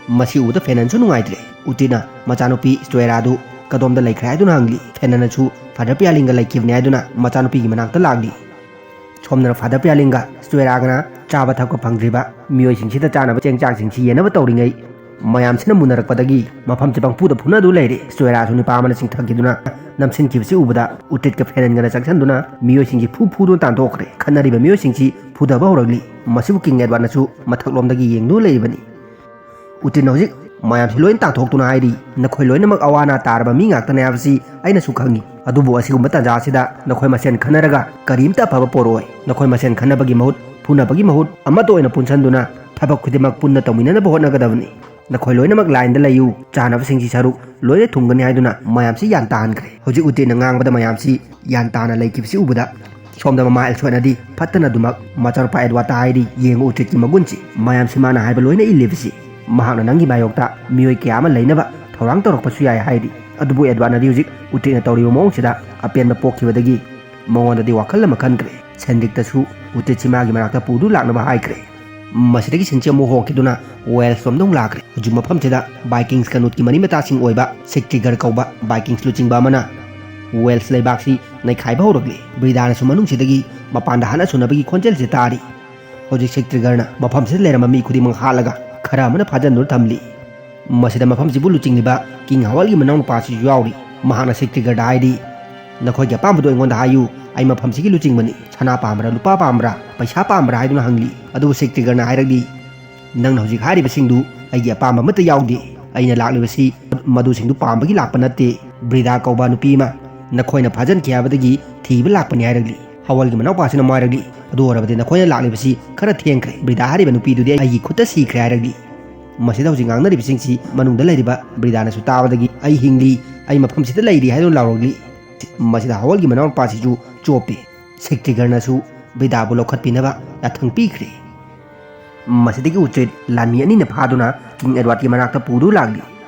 ꯃꯁꯤ ꯎꯕꯗ ꯐꯦꯅꯟꯁꯨ ꯅꯨꯡꯉꯥꯏꯇ꯭ꯔꯦ꯫ ꯎꯇ꯭ꯔꯤꯠꯅ ꯃꯆꯥꯅꯨꯄꯤ ꯁ꯭ꯇꯣꯏꯔꯥꯗꯨ ꯀꯗꯣꯝꯗ ꯂꯩꯈ꯭ꯔꯦ ꯍꯥꯏꯗꯨꯅ ꯍꯪꯂꯤ꯫ ꯐꯦꯅꯟꯅꯁꯨ ꯐꯥꯗꯔ ꯄꯤꯌꯥꯂꯤꯡꯒ ꯂꯩꯈꯤꯕꯅꯤ ꯍꯥꯏꯗꯨꯅ ꯃꯆꯥꯅꯨꯄꯤꯒꯤ ꯃꯅꯥꯛꯇ ꯂꯥꯛꯂꯤ꯫ ꯁꯣꯝꯗꯅ ꯐꯥꯗꯔ ꯄꯤꯌꯥꯂꯤꯡꯒ ꯁ꯭ꯇꯣꯏꯔꯥꯒꯅ ꯆꯥꯕ ꯊꯛꯄ ꯐꯪꯗ꯭ꯔꯤꯕ ꯃꯤꯑꯣꯏꯁꯤꯡꯁꯤꯗ ꯆꯥꯅꯕ ꯆꯦꯡ ꯆꯥꯛꯁꯤꯡꯁꯤ ꯌꯦꯟꯅꯕ ꯇꯧꯔꯤꯉꯩ ꯃꯌꯥꯝꯁꯤꯅ ꯃꯨꯟꯅꯔꯛꯄꯗꯒꯤ ꯃꯐꯝꯁꯤ ꯄꯪꯐꯨꯗ ꯐꯨꯅꯗꯨ ꯂꯩꯔꯦ꯫ ꯁ꯭ꯇꯣꯏꯔꯥꯁꯨ ꯅꯨꯄꯥ ꯑꯃꯅ ꯆꯤꯡꯊꯈꯤꯗꯨꯅ ꯅꯝꯁꯤꯟꯈꯤꯕꯁꯤ ꯎꯕꯗ ꯎꯇ꯭ꯔꯤꯠꯀ ꯐꯦꯅꯟꯒꯅ ꯆꯪꯁꯤꯟꯗꯨꯅ ꯃꯤꯑꯣꯏꯁꯤꯡꯁꯤ ꯐꯨ ꯐꯨꯗꯨꯅ ꯇꯥꯟꯊꯣꯛꯈ꯭ꯔꯦ꯫ ꯈꯠꯅꯔꯤꯕ ꯃꯤꯑꯣꯏꯁꯤꯡꯁꯤ ꯐꯨꯗꯕ ꯍꯧꯔꯛꯂꯤ꯫ ꯃꯁꯤꯕꯨ ꯀꯤꯡ ꯑꯦꯗꯋꯥꯔꯗꯅꯁꯨ ꯃꯊꯛꯂꯣꯝꯗꯒꯤ ꯌꯦꯡꯗꯨꯅ ꯂꯩꯔꯤꯕꯅꯤ꯫ ꯎꯇ꯭ꯔꯤꯠꯅ ꯍꯧꯖꯤꯛ ꯃꯌꯥꯝꯁꯤ ꯂꯣꯏꯅ ꯇꯥꯟꯊꯣꯛꯇꯨꯅ ꯍꯥꯏꯔꯤ, "ꯅꯈꯣꯏ ꯂꯣꯏꯅꯃꯛ ꯑꯋꯥ ꯑꯅꯥ ꯇꯥꯔꯕ ꯃꯤ ꯉꯥꯛꯇꯅꯦ ꯍꯥꯏꯕꯁꯤ ꯑꯩꯅꯁꯨ ꯈꯪꯏ꯫ ꯑꯗꯨꯕꯨ ꯑꯁꯤꯒꯨꯝꯕ ꯇꯥꯟꯖꯥ ꯑꯁꯤꯗ ꯅꯈꯣꯏ ꯃꯁꯦꯟ ꯈꯟꯅꯔꯒ ꯀꯔꯤꯝꯇ ꯑꯐꯕ ꯄꯣꯔꯛꯑꯣꯏ꯫ ꯅꯈꯣꯏ ꯃꯁꯦꯟ ꯈꯟꯅꯕꯒꯤ ꯃꯍꯨꯠ, ꯐꯨꯅꯕꯒꯤ ꯃꯍꯨꯠ ꯑꯃꯠꯇ ꯑꯣꯏꯅ ꯄꯨꯟꯁꯤꯟꯗꯨꯅ ꯊꯕꯛ ꯈꯨꯗꯤꯡꯃꯛ ꯄꯨꯟꯅ ꯇꯧꯃꯤꯟꯅꯅꯕ ꯍꯣꯠꯅꯒꯗꯕꯅꯤ꯫ ꯅꯈꯣꯏ ꯂꯣꯏꯅꯃꯛ ꯂꯥꯏꯟꯗ ꯂꯩꯌꯨ, ꯆꯥꯅꯕꯁꯤꯡꯁꯤ ꯁꯔꯨꯛ ꯂꯣꯏꯅ ꯊꯨꯡꯒꯅꯤ" ꯍꯥꯏꯗꯨꯅ ꯃꯌꯥꯝꯁꯤ ꯌꯥꯟ ꯇꯥꯍꯟꯈ꯭ꯔꯦ꯫ ꯍꯧꯖꯤꯛ ꯎꯇ꯭ꯔꯤꯠꯅ ꯉꯥꯡꯕꯗ ꯃꯌꯥꯝꯁꯤ ꯌꯥꯟ ꯇꯥꯅ ꯂꯩꯈꯤꯕꯁꯤ ꯎꯕꯗ ꯁꯣꯝꯗ ꯃꯃꯥ ꯑꯦꯜꯁꯣꯏꯅꯗꯤ ꯐꯠꯇꯅ ꯑꯗꯨꯃꯛ ꯃꯆꯥꯅꯨꯄꯥ ꯑꯦꯗꯋꯥꯔꯗꯇ ꯍꯥꯏꯔꯤ, "ꯌꯦꯡꯉꯨ ꯎꯇ꯭ꯔꯤꯠꯀꯤ ꯃꯒꯨꯟꯁꯤ, ꯃꯌꯥꯝꯁꯤ ꯃꯥꯅ ꯍꯥꯏꯕ ꯂꯣꯏꯅ ꯏꯜꯂꯤꯕꯁꯤ꯫ ꯃꯍꯥꯛꯅ ꯅꯪꯒꯤ ꯃꯥꯌꯣꯛꯇ ꯃꯤꯑꯣꯏ ꯀꯌꯥ ꯑꯃ ꯂꯩꯅꯕ ꯊꯧꯔꯥꯡ ꯇꯧꯔꯛꯄꯁꯨ ꯌꯥꯏ" ꯍꯥꯏꯔꯤ꯫ ꯑꯗꯨꯕꯨ ꯑꯦꯗꯋꯥꯔꯗꯅꯗꯤ ꯍꯧꯖꯤꯛ ꯎꯇ꯭ꯔꯤꯠꯅ ꯇꯧꯔꯤꯕ ꯃꯑꯣꯡꯁꯤꯗ ꯑꯄꯦꯟꯕ ꯄꯣꯛꯈꯤꯕꯗꯒꯤ ꯃꯉꯣꯟꯗꯗꯤ ꯋꯥꯈꯜ ꯑꯃ ꯈꯟꯈ꯭ꯔꯦ꯫ ꯁꯦꯟꯗ꯭ꯔꯤꯛꯇꯁꯨ ꯎꯇ꯭ꯔꯤꯠꯁꯤ ꯃꯥꯒꯤ ꯃꯅꯥꯛꯇ ꯄꯨꯗꯨ ꯂꯥꯛꯅꯕ ꯍꯥꯏꯈ꯭ꯔꯦ꯫ ꯃꯁꯤꯗꯒꯤ ꯁꯤꯟꯁꯤ ꯑꯃꯨꯛ ꯍꯣꯡꯈꯤꯗꯨꯅ ꯋꯦꯜꯁ ꯂꯣꯝꯗ ꯑꯃꯨꯛ ꯂꯥꯛꯈ꯭ꯔꯦ꯫ ꯍꯧꯖꯤꯛ ꯃꯐꯝꯁꯤꯗ ꯕꯥꯏꯀꯤꯡꯁ ꯀꯥꯡꯂꯨꯞꯀꯤ ꯃꯔꯤ ꯃꯇꯥꯁꯤꯡ ꯑꯣꯏꯕ ꯁꯤꯛꯇ꯭ꯔꯤꯒꯔ ꯀꯧꯕ ꯕꯥꯏꯀꯤꯡꯁ ꯂꯨꯆꯤꯡꯕ ꯑꯃꯅ ꯋꯦꯜꯁ ꯂꯩꯕꯥꯛꯁꯤ ꯅꯩꯈꯥꯏꯕ ꯍꯧꯔꯛꯂꯤ꯫ ꯕ꯭ꯔꯤꯗꯥꯅꯁꯨ ꯃꯅꯨꯡꯁꯤꯗꯒꯤ ꯃꯄꯥꯟꯗ ꯍꯥꯠꯅ ꯁꯨꯅꯕꯒꯤ ꯈꯣꯟꯖꯦꯜꯁꯤ ꯇꯥꯔꯤ꯫ ꯍꯧꯖꯤꯛ ꯁꯤꯛꯇ꯭ꯔꯤꯒꯔꯅ ꯃꯐꯝꯁꯤꯗ ꯂꯩꯔꯝꯕ ꯃꯤ ꯈꯨꯗꯤꯡꯃꯛ ꯍꯥꯠꯂꯒ ꯈꯔ ꯑꯃꯅ ꯐꯥꯖꯤꯟꯗꯨꯅ ꯊꯝꯂꯤ꯫ ꯃꯁꯤꯗ ꯃꯐꯝꯁꯤꯕꯨ ꯂꯨꯆꯤꯡꯂꯤꯕ ꯀꯤꯡ ꯍꯋꯥꯜꯒꯤ ꯃꯅꯥꯎꯅꯨꯄꯥꯁꯤꯁꯨ ꯌꯥꯎꯔꯤ꯫ ꯃꯍꯥꯛꯅ ꯁꯤꯛꯇ꯭ꯔꯤꯒꯔꯗ ꯍꯥꯏꯔꯤ, "ꯅꯈꯣꯏꯒꯤ ꯑꯄꯥꯝꯕꯗꯨ ꯑꯩꯉꯣꯟꯗ ꯍꯥꯏꯌꯨ꯫ ꯑꯩ ꯃꯐꯝꯁꯤꯒꯤ ꯂꯨꯆꯤꯡꯕꯅꯤ꯫ ꯁꯅꯥ ꯄꯥꯝꯕ꯭ꯔꯥ, ꯂꯨꯄꯥ ꯄꯥꯝꯕ꯭ꯔꯥ, ꯄꯩꯁꯥ ꯄꯥꯝꯕ꯭ꯔꯥ?" ꯍꯥꯏꯗꯨꯅ ꯍꯪꯂꯤ꯫ ꯑꯗꯨꯕꯨ ꯁꯤꯛꯇ꯭ꯔꯤꯒꯔꯅ ꯍꯥꯏꯔꯛꯂꯤ, "ꯅꯪꯅ ꯍꯧꯖꯤꯛ ꯍꯥꯏꯔꯤꯕꯁꯤꯡꯗꯨ ꯑꯩꯒꯤ ꯑꯄꯥꯝꯕ ꯑꯃꯠꯇ ꯌꯥꯎꯗꯦ꯫ ꯑꯩꯅ ꯂꯥꯛꯂꯤꯕꯁꯤ ꯃꯗꯨꯁꯤꯡꯗꯨ ꯄꯥꯝꯕꯒꯤ ꯂꯥꯛꯄ ꯅꯠꯇꯦ꯫ ꯕ꯭ꯔꯤꯗꯥ ꯀꯧꯕ ꯅꯨꯄꯤ ꯑꯃ ꯅꯈꯣꯏꯅ ꯐꯥꯖꯤꯟꯈꯤ ꯍꯥꯏꯕꯗꯒꯤ ꯊꯤꯕ ꯂꯥꯛꯄꯅꯤ" ꯍꯥꯏꯔꯛꯂꯤ꯫ ꯍꯋꯜꯒꯤ ꯃꯅꯥꯎꯄꯥꯁꯤꯅ ꯑꯃꯨꯛ ꯍꯥꯏꯔꯛꯂꯤ, "ꯑꯗꯨ ꯑꯣꯏꯔꯕꯗꯤ ꯅꯈꯣꯏꯅ ꯂꯥꯛꯂꯤꯕꯁꯤ ꯈꯔ ꯊꯦꯡꯈ꯭ꯔꯦ꯫ ꯕ꯭ꯔꯤꯗꯥ ꯍꯥꯏꯔꯤꯕ ꯅꯨꯄꯤꯗꯨꯗꯤ ꯑꯩꯒꯤ ꯈꯨꯠꯇ ꯁꯤꯈ꯭ꯔꯦ" ꯍꯥꯏꯔꯛꯂꯤ꯫ ꯃꯁꯤꯗ ꯍꯧꯖꯤꯛ ꯉꯥꯡꯅꯔꯤꯕꯁꯤꯡꯁꯤ ꯃꯅꯨꯡꯗ ꯂꯩꯔꯤꯕ ꯕ꯭ꯔꯤꯗꯥꯅꯁꯨ ꯇꯥꯕꯗꯒꯤ, "ꯑꯩ ꯍꯤꯡꯂꯤ, ꯑꯩ ꯃꯐꯝꯁꯤꯗ ꯂꯩꯔꯤ" ꯍꯥꯏꯗꯨꯅ ꯂꯥꯎꯔꯛꯂꯤ꯫ ꯃꯁꯤꯗ ꯍꯋꯜꯒꯤ ꯃꯅꯥꯎꯅꯨꯄꯥꯁꯤꯁꯨ ꯆꯣꯞꯄꯤ꯫ ꯁꯤꯛꯇ꯭ꯔꯤꯒꯔꯅꯁꯨ ꯕ꯭ꯔꯤꯗꯥꯕꯨ ꯂꯧꯈꯠꯄꯤꯅꯕ ꯌꯥꯊꯪ ꯄꯤꯈ꯭ꯔꯦ꯫ ꯃꯁꯤꯗꯒꯤ ꯎꯇ꯭ꯔꯤꯠ ꯂꯥꯟꯃꯤ ꯑꯅꯤꯅ ꯐꯥꯗꯨꯅ ꯀꯤꯡ ꯑꯦꯗꯋꯥꯔꯗꯀꯤ ꯃꯅꯥꯛꯇ ꯄꯨꯗꯨꯅ ꯂꯥꯛꯂꯤ꯫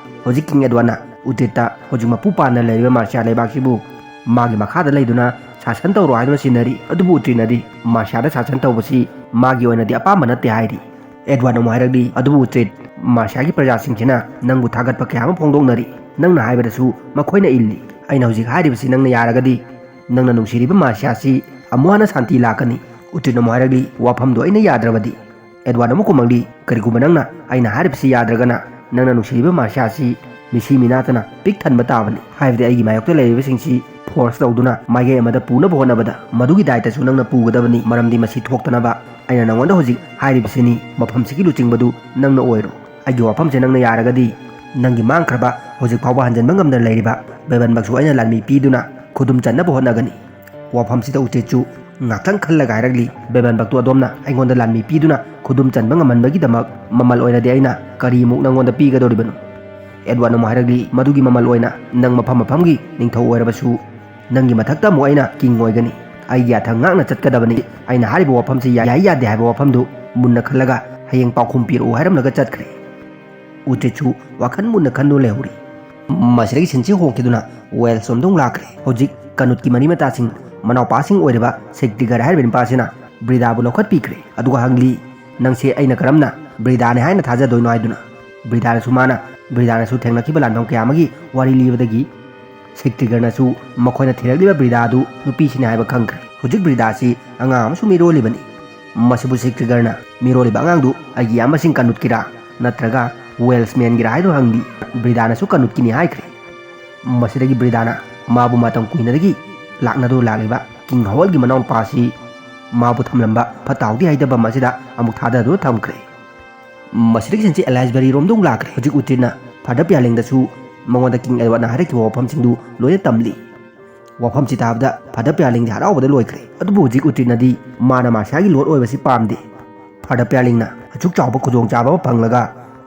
ꯍꯧꯖꯤꯛ ꯀꯤꯡ ꯑꯦꯗꯋꯥꯔꯗꯅ ꯎꯇ꯭ꯔꯤꯠꯇ ꯍꯧꯖꯤꯛ ꯃꯄꯨ ꯄꯥꯟꯅ ꯂꯩꯔꯤꯕ ꯃꯥꯔꯁꯤꯌꯥ ꯂꯩꯕꯥꯛꯁꯤꯕꯨ ꯃꯥꯒꯤ ꯃꯈꯥꯗ ꯂꯩꯗꯨꯅ ꯁꯥꯁꯟ ꯇꯧꯔꯣ ꯍꯥꯏꯗꯨꯅ ꯁꯤꯟꯅꯔꯤ꯫ ꯑꯗꯨꯕꯨ ꯎꯇ꯭ꯔꯤꯠꯅꯗꯤ ꯃꯥꯔꯁꯤꯌꯥꯗ ꯁꯥꯁꯟ ꯇꯧꯕꯁꯤ ꯃꯥꯒꯤ ꯑꯣꯏꯅꯗꯤ ꯑꯄꯥꯝꯕ ꯅꯠꯇꯦ ꯍꯥꯏꯔꯤ꯫ ꯑꯦꯗꯋꯥꯔꯗꯅ ꯑꯃꯨꯛ ꯍꯥꯏꯔꯛꯂꯤ, "ꯑꯗꯨꯕꯨ ꯎꯇ꯭ꯔꯤꯠ, ꯃꯥꯔꯁꯤꯌꯥꯒꯤ ꯄ꯭ꯔꯖꯥꯁꯤꯡꯁꯤꯅ ꯅꯪꯕꯨ ꯊꯥꯒꯠꯄ ꯀꯌꯥ ꯑꯃ ꯐꯣꯡꯗꯣꯛꯅꯔꯤ꯫ ꯅꯪꯅ ꯍꯥꯏꯕꯗꯁꯨ ꯃꯈꯣꯏꯅ ꯏꯜꯂꯤ꯫ ꯑꯩꯅ ꯍꯧꯖꯤꯛ ꯍꯥꯏꯔꯤꯕꯁꯤ ꯅꯪꯅ ꯌꯥꯔꯒꯗꯤ ꯅꯪꯅ ꯅꯨꯡꯁꯤꯔꯤꯕ ꯃꯥꯔꯁꯤꯌꯥꯁꯤ ꯑꯃꯨꯛ ꯍꯟꯅ ꯁꯥꯟꯇꯤ ꯂꯥꯛꯀꯅꯤ꯫" ꯎꯇ꯭ꯔꯤꯠꯅ ꯑꯃꯨꯛ ꯍꯥꯏꯔꯛꯂꯤ, "ꯋꯥꯐꯝꯗꯣ ꯑꯩꯅ ꯌꯥꯗ꯭ꯔꯕꯗꯤ?" ꯑꯦꯗꯋꯥꯔꯗ ꯑꯃꯨꯛ ꯈꯨꯝꯃꯛꯂꯤ, "ꯀꯔꯤꯒꯨꯝꯕ ꯅꯪꯅ ꯑꯩꯅ ꯍꯥꯏꯔꯤꯕꯁꯤ ꯌꯥꯗ꯭ꯔꯒꯅ ꯅꯪꯅ ꯅꯨꯡꯁꯤꯔꯤꯕ ꯃꯥꯔꯁꯤꯌꯥꯁꯤ ꯃꯤꯁꯤ ꯃꯤꯅꯥꯠꯇꯅ ꯄꯤꯛ ꯊꯟꯕ ꯇꯥꯕꯅꯤ꯫ ꯍꯥꯏꯕꯗꯤ ꯑꯩꯒꯤ ꯃꯥꯌꯣꯛꯇ ꯂꯩꯔꯤꯕꯁꯤꯡꯁꯤ ꯐꯣꯔꯁ ꯇꯧꯗꯨꯅ ꯃꯥꯏꯀꯩ ꯑꯃꯗ ꯄꯨꯅꯕ ꯍꯣꯠꯅꯕꯗ ꯃꯗꯨꯒꯤ ꯗꯥꯏꯇꯁꯨ ꯅꯪꯅ ꯄꯨꯒꯗꯕꯅꯤ꯫ ꯃꯔꯝꯗꯤ ꯃꯁꯤ ꯊꯣꯛꯇꯅꯕ ꯑꯩꯅ ꯅꯪꯉꯣꯟꯗ ꯍꯧꯖꯤꯛ ꯍꯥꯏꯔꯤꯕꯁꯤꯅꯤ, ꯃꯐꯝꯁꯤꯒꯤ ꯂꯨꯆꯤꯡꯕꯗꯨ ꯅꯪꯅ ꯑꯣꯏꯔꯣ꯫ ꯑꯩꯒꯤ ꯋꯥꯐꯝꯁꯦ ꯅꯪꯅ ꯌꯥꯔꯒꯗꯤ ꯅꯪꯒꯤ ꯃꯥꯡꯈ꯭ꯔꯕ, ꯍꯧꯖꯤꯛ ꯐꯥꯎꯕ ꯍꯟꯖꯤꯟꯕ ꯉꯝꯗꯅ ꯂꯩꯔꯤꯕ ꯕꯦꯕꯟꯕꯛꯁꯨ ꯑꯩꯅ ꯂꯥꯟꯃꯤ ꯄꯤꯗꯨꯅ ꯈꯨꯗꯨꯝ ꯆꯟꯅꯕ ꯍꯣꯠꯅꯒꯅꯤ꯫" ꯋꯥꯐꯝꯁꯤꯗ ꯎꯇ꯭ꯔꯤꯠꯁꯨ ꯉꯥꯛꯇꯪ ꯈꯜꯂꯒ ꯍꯥꯏꯔꯛꯂꯤ, "ꯕꯦꯕꯟꯕꯛꯇꯨ ꯑꯗꯣꯝꯅ ꯑꯩꯉꯣꯟꯗ ꯂꯥꯟꯃꯤ ꯄꯤꯗꯨꯅ ꯈꯨꯗꯨꯝ ꯆꯟꯕ ꯉꯝꯍꯟꯕꯒꯤꯗꯃꯛ ꯃꯃꯜ ꯑꯣꯏꯅꯗꯤ ꯑꯩꯅ ꯀꯔꯤꯃꯨꯛ ꯅꯪꯉꯣꯟꯗ ꯄꯤꯒꯗꯧꯔꯤꯕꯅꯣ?" ꯑꯦꯗꯋꯥꯔꯗꯅ ꯑꯃꯨꯛ ꯍꯥꯏꯔꯛꯂꯤ, "ꯃꯗꯨꯒꯤ ꯃꯃꯜ ꯑꯣꯏꯅ ꯅꯪ ꯃꯐꯝ ꯃꯐꯝꯒꯤ ꯅꯤꯡꯊꯧ ꯑꯣꯏꯔꯕꯁꯨ ꯅꯪꯒꯤ ꯃꯊꯛꯇ ꯑꯃꯨꯛ ꯑꯩꯅ ꯀꯤꯡ ꯑꯣꯏꯒꯅꯤ꯫ ꯑꯩꯒꯤ ꯌꯥꯊꯪ ꯉꯥꯛꯅ ꯆꯠꯀꯗꯕꯅꯤ꯫ ꯑꯩꯅ ꯍꯥꯏꯔꯤꯕ ꯋꯥꯐꯝꯁꯤ ꯌꯥꯏ ꯌꯥꯗꯦ ꯍꯥꯏꯕ ꯋꯥꯐꯝꯗꯨ ꯃꯨꯟꯅ ꯈꯜꯂꯒ ꯍꯌꯦꯡ ꯄꯥꯎꯈꯨꯝ ꯄꯤꯔꯛꯎ" ꯍꯥꯏꯔꯝꯂꯒ ꯆꯠꯈ꯭ꯔꯦ꯫ ꯎꯇ꯭ꯔꯤꯠꯁꯨ ꯋꯥꯈꯜ ꯃꯨꯟꯅ ꯈꯟꯗꯨꯅ ꯂꯩꯍꯧꯔꯤ꯫ ꯃꯁꯤꯗꯒꯤ ꯁꯤꯟꯁꯤ ꯍꯣꯡꯈꯤꯗꯨꯅ ꯋꯦꯜꯁ ꯂꯣꯝꯗ ꯑꯃꯨꯛ ꯂꯥꯛꯈ꯭ꯔꯦ꯫ ꯍꯧꯖꯤꯛ ꯀꯅꯨꯠꯀꯤ ꯃꯔꯤ ꯃꯇꯥꯁꯤꯡ, ꯃꯅꯥꯎꯄꯥꯁꯤꯡ ꯑꯣꯏꯔꯤꯕ ꯁꯦꯛꯇꯤꯒꯔ ꯍꯥꯏꯔꯤꯕ ꯅꯨꯄꯥꯁꯤꯅ ꯕ꯭ꯔꯤꯗꯥꯕꯨ ꯂꯧꯈꯠꯄꯤꯈ꯭ꯔꯦ꯫ ꯑꯗꯨꯒ ꯍꯪꯂꯤ, "ꯅꯪꯁꯦ ꯑꯩꯅ ꯀꯔꯝꯅ ꯕ꯭ꯔꯤꯗꯥꯅꯦ ꯍꯥꯏꯅ ꯊꯥꯖꯗꯣꯏꯅꯣ?" ꯍꯥꯏꯗꯨꯅ꯫ ꯕ꯭ꯔꯤꯗꯥꯅꯁꯨ ꯃꯥꯅ, ꯕ꯭ꯔꯤꯗꯥꯅꯁꯨ ꯊꯦꯡꯅꯈꯤꯕ ꯂꯥꯟꯐꯝ ꯀꯌꯥ ꯑꯃꯒꯤ ꯋꯥꯔꯤ ꯂꯤꯕꯗꯒꯤ ꯁꯦꯛꯇꯤꯒꯔꯅꯁꯨ ꯃꯈꯣꯏꯅ ꯊꯤꯔꯛꯂꯤꯕ ꯕ꯭ꯔꯤꯗꯥ ꯑꯗꯨ ꯅꯨꯄꯤꯁꯤꯅꯤ ꯍꯥꯏꯕ ꯈꯪꯈ꯭ꯔꯦ꯫ ꯍꯧꯖꯤꯛ ꯕ꯭ꯔꯤꯗꯥꯁꯤ ꯑꯉꯥꯡ ꯑꯃꯁꯨ ꯃꯤꯔꯣꯜꯂꯤꯕꯅꯤ꯫ ꯃꯁꯤꯕꯨ ꯁꯦꯛꯇꯤꯒꯔꯅ ꯃꯤꯔꯣꯜꯂꯤꯕ ꯑꯉꯥꯡꯗꯨ ꯑꯩꯒꯤ ꯏꯌꯥꯝꯕꯁꯤꯡ ꯀꯥꯟꯂꯨꯠꯀꯤꯔꯥ ꯅꯠꯇ꯭ꯔꯒ ꯋꯦꯜꯁꯃꯦꯟꯒꯤꯔꯥ ꯍꯥꯏꯗꯨꯅ ꯍꯪꯂꯤ꯫ ꯕ꯭ꯔꯤꯗꯥꯅꯁꯨ ꯀꯅꯨꯠꯀꯤꯅꯤ ꯍꯥꯏꯈ꯭ꯔꯦ꯫ ꯃꯁꯤꯗꯒꯤ ꯕ꯭ꯔꯤꯗꯥꯅ ꯃꯥꯕꯨ ꯃꯇꯝ ꯀꯨꯏꯅꯗꯒꯤ ꯂꯥꯛꯅꯗꯨꯅ ꯂꯥꯛꯂꯤꯕ ꯀꯤꯡ ꯍꯋꯜꯒꯤ ꯃꯅꯥꯎꯅꯨꯄꯥꯁꯤ ꯃꯥꯕꯨ ꯊꯝꯂꯝꯕ ꯐꯠꯇ ꯍꯥꯎꯗꯤ ꯍꯥꯏꯗꯕ ꯑꯃ ꯑꯁꯤꯗ ꯑꯃꯨꯛ ꯊꯥꯗꯗꯨꯅ ꯊꯝꯈ꯭ꯔꯦ꯫ ꯃꯁꯤꯗꯒꯤ ꯁꯤꯟꯁꯤ ꯑꯦꯂꯥꯏꯁꯕꯔꯤꯔꯣꯝꯗ ꯑꯃꯨꯛ ꯂꯥꯛꯈ꯭ꯔꯦ꯫ ꯍꯧꯖꯤꯛ ꯎꯇ꯭ꯔꯤꯠꯅ ꯐꯥꯗꯔ ꯄꯤꯌꯥꯂꯤꯡꯗꯁꯨ ꯃꯉꯣꯟꯗ ꯀꯤꯡ ꯑꯦꯗꯋꯥꯔꯗꯅ ꯍꯥꯏꯔꯛꯈꯤꯕ ꯋꯥꯐꯝꯁꯤꯡꯗꯨ ꯂꯣꯏꯅ ꯇꯝꯂꯤ꯫ ꯋꯥꯐꯝꯁꯤ ꯇꯥꯕꯗ ꯐꯥꯗꯔ ꯄꯤꯌꯥꯂꯤꯡꯗꯤ ꯍꯔꯥꯎꯕꯗ ꯂꯣꯏꯈ꯭ꯔꯦ꯫ ꯑꯗꯨꯕꯨ ꯍꯧꯖꯤꯛ ꯎꯇ꯭ꯔꯤꯠꯅꯗꯤ ꯃꯥꯅ ꯃꯥꯔꯁꯤꯌꯥꯒꯤ ꯂꯣꯔꯗ ꯑꯣꯏꯕꯁꯤ ꯄꯥꯝꯗꯦ꯫ ꯐꯥꯗꯔ ꯄꯤꯌꯥꯂꯤꯡꯅ ꯑꯁꯨꯛ ꯆꯥꯎꯕ ꯈꯨꯗꯣꯡꯆꯥꯕ ꯑꯃ ꯐꯪꯂꯒ